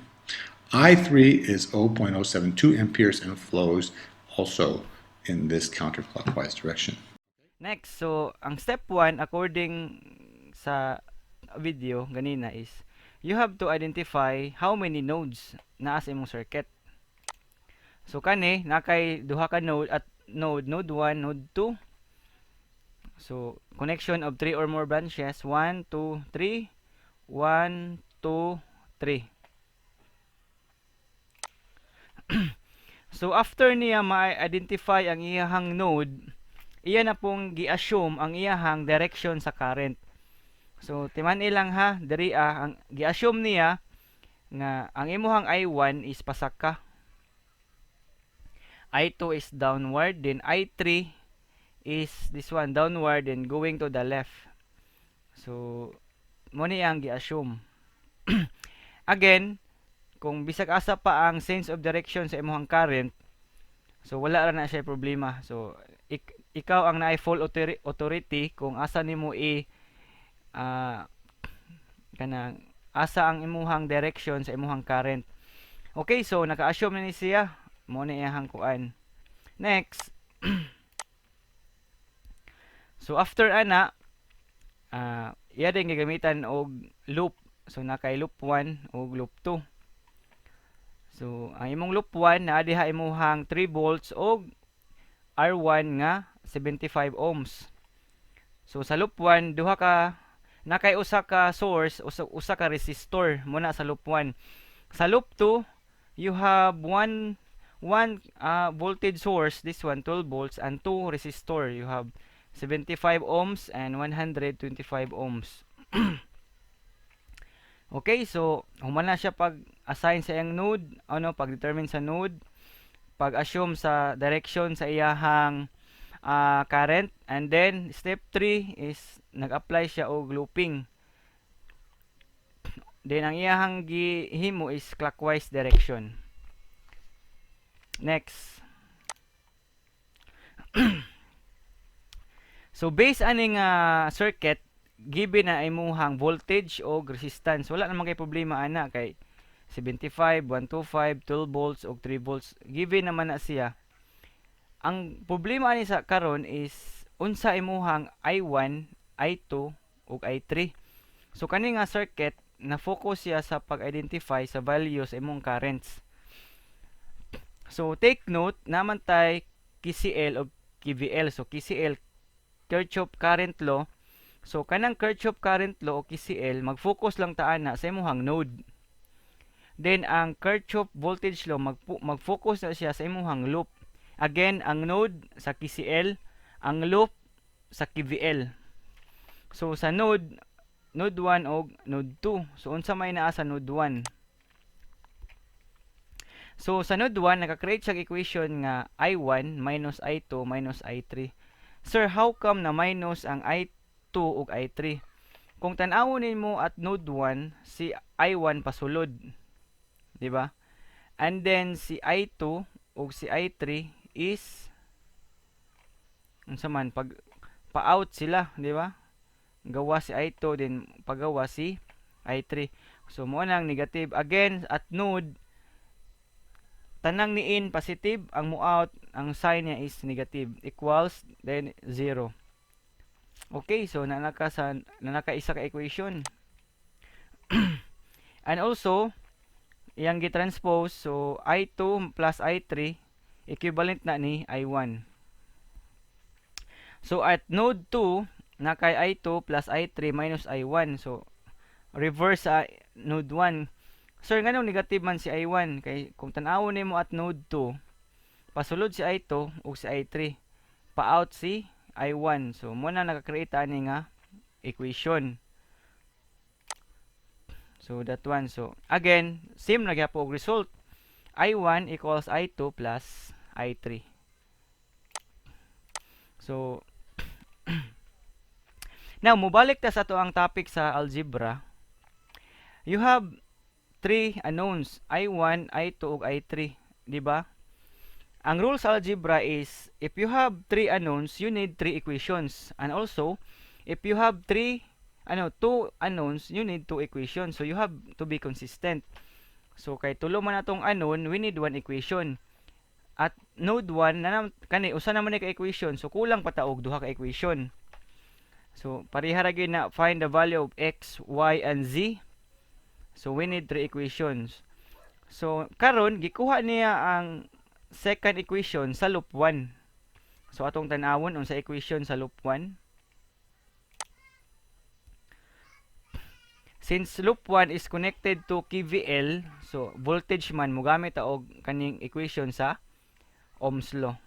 I3 is 0.072 amperes and flows also in this counterclockwise direction. Next, so ang step 1 according sa video ganina is you have to identify how many nodes naa sa imong circuit. So kani naa kay duha ka node at node, node 1, node 2. So connection of three or more branches, 1, 2, 3, 1, 2, 3. So after niya ma-identify ang iyahang node, iya na pong gi-assume ang iyahang direction sa current. So timan-i lang ha, diri ang gi-assume niya nga ang imuhang I1 is pasaka. I2 is downward, then I3 is this one, downward and going to the left. So mo ni ang gi-assume. Again, kung bisag asa pa ang sense of direction sa imuhang current, so wala ra na siya problema. So ikaw ang naay full authority kung asa nimo i kanang asa ang imuhang direction sa imuhang current. Okay, so naka-assume na ni siya, mo ni iyahang kuan. Next. So after ana, iya din gagamitan og loop. So naa kay loop 1 ug loop 2. So ang imong loop 1, naa diha imuhang 3 volts og R1 nga 75 ohms. So sa loop 1, duha ka naa kay usa ka source, usa ka resistor mo na sa loop 1. Sa loop 2, you have one voltage source, this one 12 volts, and two resistor. You have 75 ohms and 125 ohms. Okay, so human na siya pag assign sa iyang node, ano, pag determine sa node, pag assume sa direction sa iyahang current, and then step 3 is nag-apply siya og looping. Then ang iyahang gihimo is clockwise direction. Next. So based aning circuit, given na imuhang voltage o resistance, wala naman kay problema ana kay 75, 125, 12 volts og 3 volts, given naman na siya. Ang problema ani sa karon is unsa imuhang I1, I2 ug I3. So kani nga circuit na focus siya sa pag-identify sa values sa imong currents. So take note naman tay KCL o KVL. So KCL, Kirchhoff current law. So kanang Kirchhoff current law o KCL, mag-focus lang ta ana sa imuhang node. Then ang Kirchhoff voltage law, mag-focus na siya sa imuhang loop. Again, ang node sa KCL, ang loop sa KVL. So sa node, node 1 og node 2. So unsa may naa sa node 1? So sa node 1, naka-create siya equation nga I1 minus I2 minus I3. Sir, how come na minus ang I2 ug I3? Kung tan-awon nimo at node 1, si I1 pasulod. Di ba? And then si I2 ug si I3 is unsa man, pag pa-out sila, di ba? Gawa si I2, then pagawa si I3. So mo nang negative. Again, at node, tanang ni in positive, ang mo out, ang sign niya is negative, equals then 0. Okay, so nanaka isa ka equation. And also iyang gi-transpose, so I2 plus I3 equivalent na ni I1. So at node 2, naa kay I2 plus I3 minus I1. So reverse sa node 1. Sir, nganong negative man si I1? Kay kung tan-awon nimo at node 2, pasulod si I2 ug si I3, pa-out si I1. So mo na naka-create ani nga equation. So that one. So again, same na gyapon og result. I1 equals I2 plus I3. So now mobalik ta sa ato ang topic sa algebra. You have three unknowns, I1, I2 ug I3, di ba? Ang rule sa algebra is if you have three unknowns, you need three equations. And also, if you have three ano, two unknowns, you need two equations. So you have to be consistent. So kay tulo man atong unknown, we need one equation. At node 1 na kani usa naman ni ka equation, so kulang pa ta og duha ka equation. So pareha ra gyud na find the value of x, y and z. So we need three equations. So karon gikuha niya ang second equation sa loop 1. So atong tan-awon unsa equation sa loop 1. Since loop 1 is connected to KVL, so voltage man, mogamit ta og kaning equation sa Ohm's law.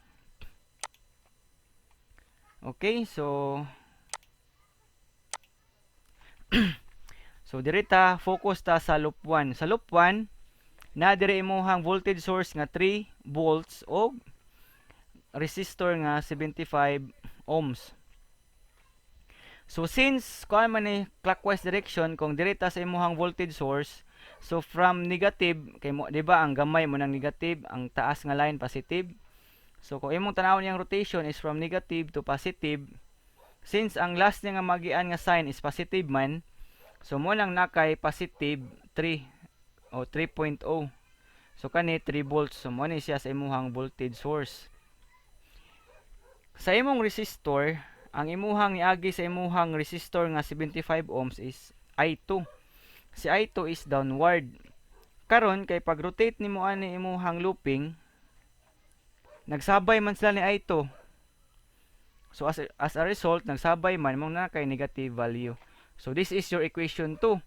Okay, so diri ta focus ta sa loop 1. Sa loop 1, na diri imuhang voltage source nga 3 volts og resistor nga 75 ohms. So since kuan man ni clockwise direction, kung diri ta sa imuhang voltage source, so from negative kay mo, di ba ang gamay mo ng negative, ang taas nga line positive. So kung imong tan-awon niyang rotation is from negative to positive, since ang last niya nga magian nga sign is positive man, so mo nang nakay positive 3 o 3.0. So kani 3 volts. So mo ni siya sa imuhang voltage source. Sa imong resistor, ang imuhang niagi sa imuhang resistor nga 75 ohms is I2. Si I2 is downward. Karon kay pag rotate nimo ani imuhang looping, nagsabay man sila ni I2. So as a result, nagsabay man mo na kay negative value. So this is your equation 2.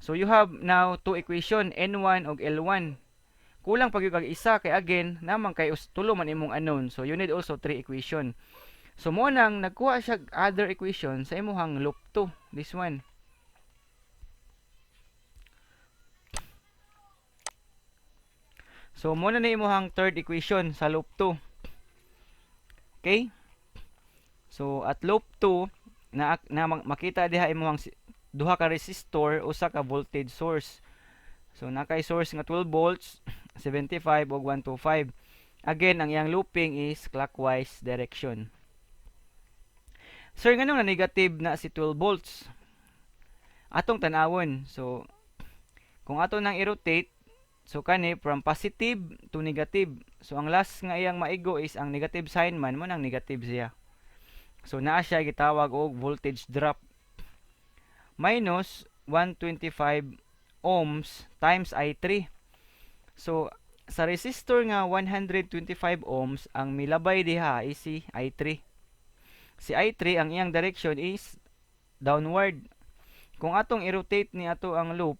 So you have now two equation, N1 ug L1. Kulang pag kag isa kay again naman kay tulo man imong unknown. So you need also three equation. So mo nang nagkuha siya other equation sa imuhang loop 2, this one. So mo na ni imuhang third equation sa loop 2. Okay? So at loop 2 na makita diha imuhang duha ka resistor, usa ka voltage source. So nakay source nga 12 volts, 75 ug 125. Again, ang iyang looping is clockwise direction. Sir, nganong na negative na si 12 volts? Atong tan-awon. So kung ato nang i-rotate, so kani from positive to negative. So ang last nga iyang maigo is ang negative sign man, mo nang negative siya. So naa siya gitawag og voltage drop. Minus 125 ohms times I3. So sa resistor nga 125 ohms, ang milabay diha is si I3. Si I3, ang iyang direction is downward. Kung atong i-rotate ni ato ang loop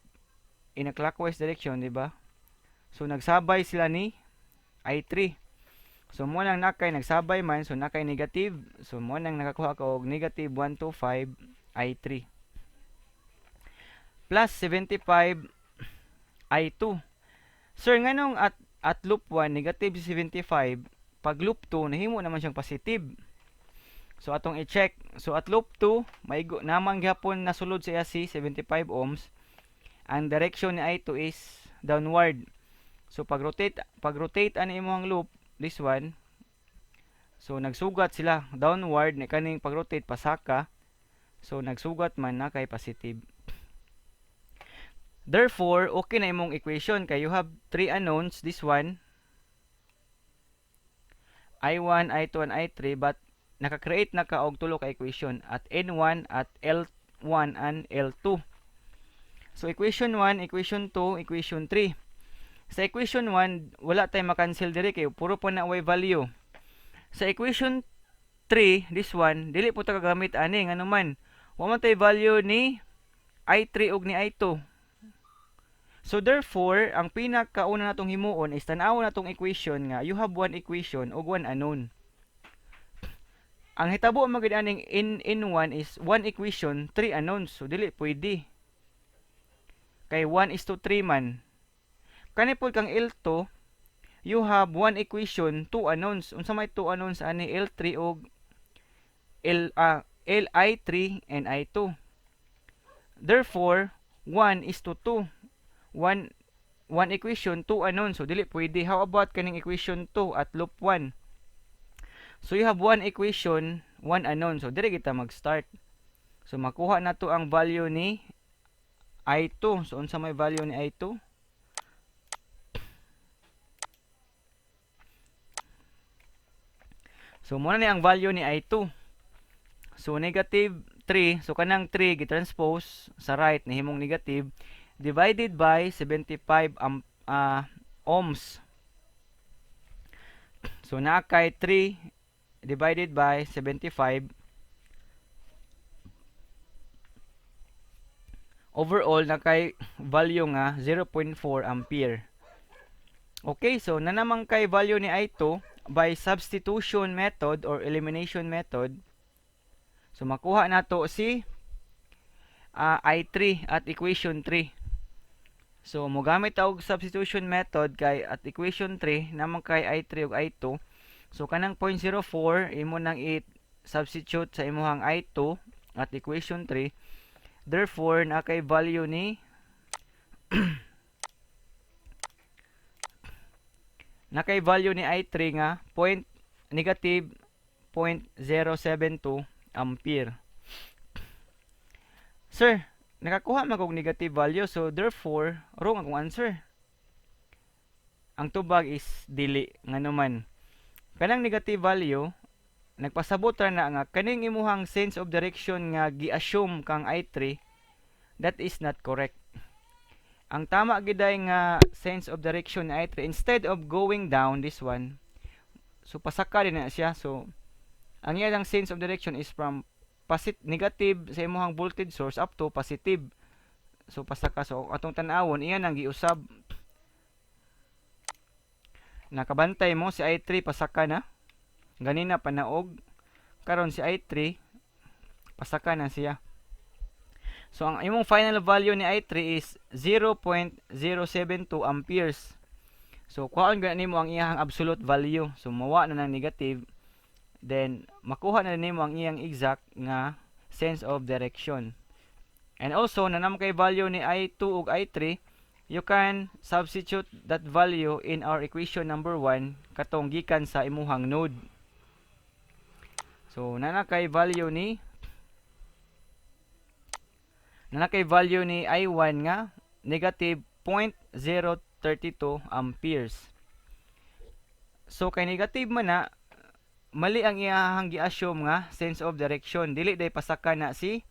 in a clockwise direction, di ba? So nagsabay sila ni I3. So mo nang nakay nagsabay man, so nakay negative. So mo nang nakakuha ka og negative 125 I3 plus 75 I2. Sir, nganong at loop 1 negative 75, pag loop 2 nahimo naman siyang positive? So atong i-check. So at loop 2, maigo namang gihapon nasulod sa iya si 75 ohms. Ang direction ni I2 is downward. So pag rotate ani imong loop, this one. So nagsugat sila downward ni kaning pag-rotate pasaka. So nagsugat man na kay positive. Therefore, okay na imong equation kay you have three unknowns, this one, I1, I2, and I3, but naka-create na ka og tulo ka equation at N1, at L1, and L2. So equation 1, equation 2, equation 3. Sa equation 1, wala tay ma-cancel diri kay puro pa na y value. Sa equation 3, this one, dili po ta kagamit ani, ngano man wa man tay value ni I3 ug ni I2. So therefore, ang pinakauna natong himuon is tan-awon natong equation nga you have one equation ug one unknown. Ang hitabo man gid aning in 1 is one equation, three unknowns. So dili pwede. Kay 1 is to 3 man. Kani pod kang L2, you have one equation, two unknowns. Unsa may two unknowns ani? L3 ug L LI3 and I2. Therefore, 1 is to 2. 1 one equation, 2 unknown. So dili pwede. How about kaning equation 2 at loop 1? So you have one equation, one unknown. So diri kita mag-start. So makuha na to ang value ni I2. So unsa may value ni I2? So muna ni ang value ni I2. So negative 3, so kanang 3 gi-transpose sa right nahimong negative divided by 75 ohms. So naa kay 3 divided by 75. Overall na kay value nga 0.4 ampere. Okay, so na naman kay value ni I2 by substitution method or elimination method. So makuha nato si I3 at equation 3. So mogamit ta og substitution method kay at equation 3 naman kay I3 ug I2. So kanang 0.04 imo nang i-substitute sa imuhang I2 at equation 3. Therefore, naa kay value ni I3 nga point negative 0.072 ampere. Sir, nakakuha man kog negative value, so therefore wrong akong answer. Ang tubag is dili. Ngano man, kanang negative value nagpasabot ra na nga kaning imuhang sense of direction nga gi-assume kang I3, that is not correct. Ang tama giday nga sense of direction ni I3, instead of going down this one, so pasaka din na siya. So ang iyang sense of direction is from negative sa imuhang voltage source up to positive. So pasaka. So atong tan-awon, iyan ang giusab. Nakabantay mo si I3 pasaka na. Ganina panaog. Karon si I3 pasaka na siya. So ang imong final value ni I3 is 0.072 amperes. So kuhaon gani nimo ang iyang absolute value. So mawa na ng negative, then makuha na nimo ang iyang exact nga sense of direction. And also na naman kay value ni I2 ug I3, you can substitute that value in our equation number 1 katong gikan sa imuhang node. So na kay value ni I1 nga negative 0.032 amperes. So kay negative man na, mali ang iyahang gi-assume nga sense of direction. Dili day pasaka na si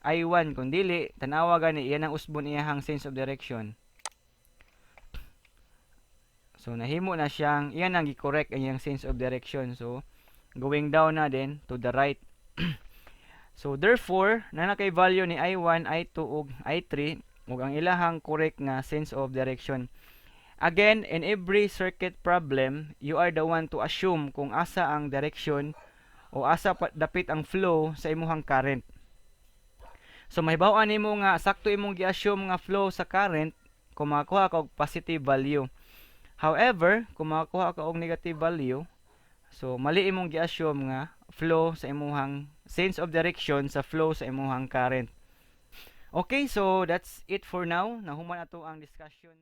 I1. Kung dili, tanawa gani iyan ang usbon iyahang sense of direction. So nahimo na siyang iyan ang gi-correct ang iyang sense of direction. So going down na din to the right. So therefore, na kay value ni I1, I2 ug I3 ug ang ilahang correct nga sense of direction. Again, in every circuit problem, you are the one to assume kung asa ang direction o asa dapit ang flow sa imuhang current. So mahibaw-an nimo nga sakto imong gi-assume nga flow sa current kung makakuha ka og positive value. However, kung makakuha ka og negative value, so mali imong gi-assume nga flow sa imuhang sense of direction sa flow sa imuhang current. Okay, so that's it for now. Nahuman ato ang discussion.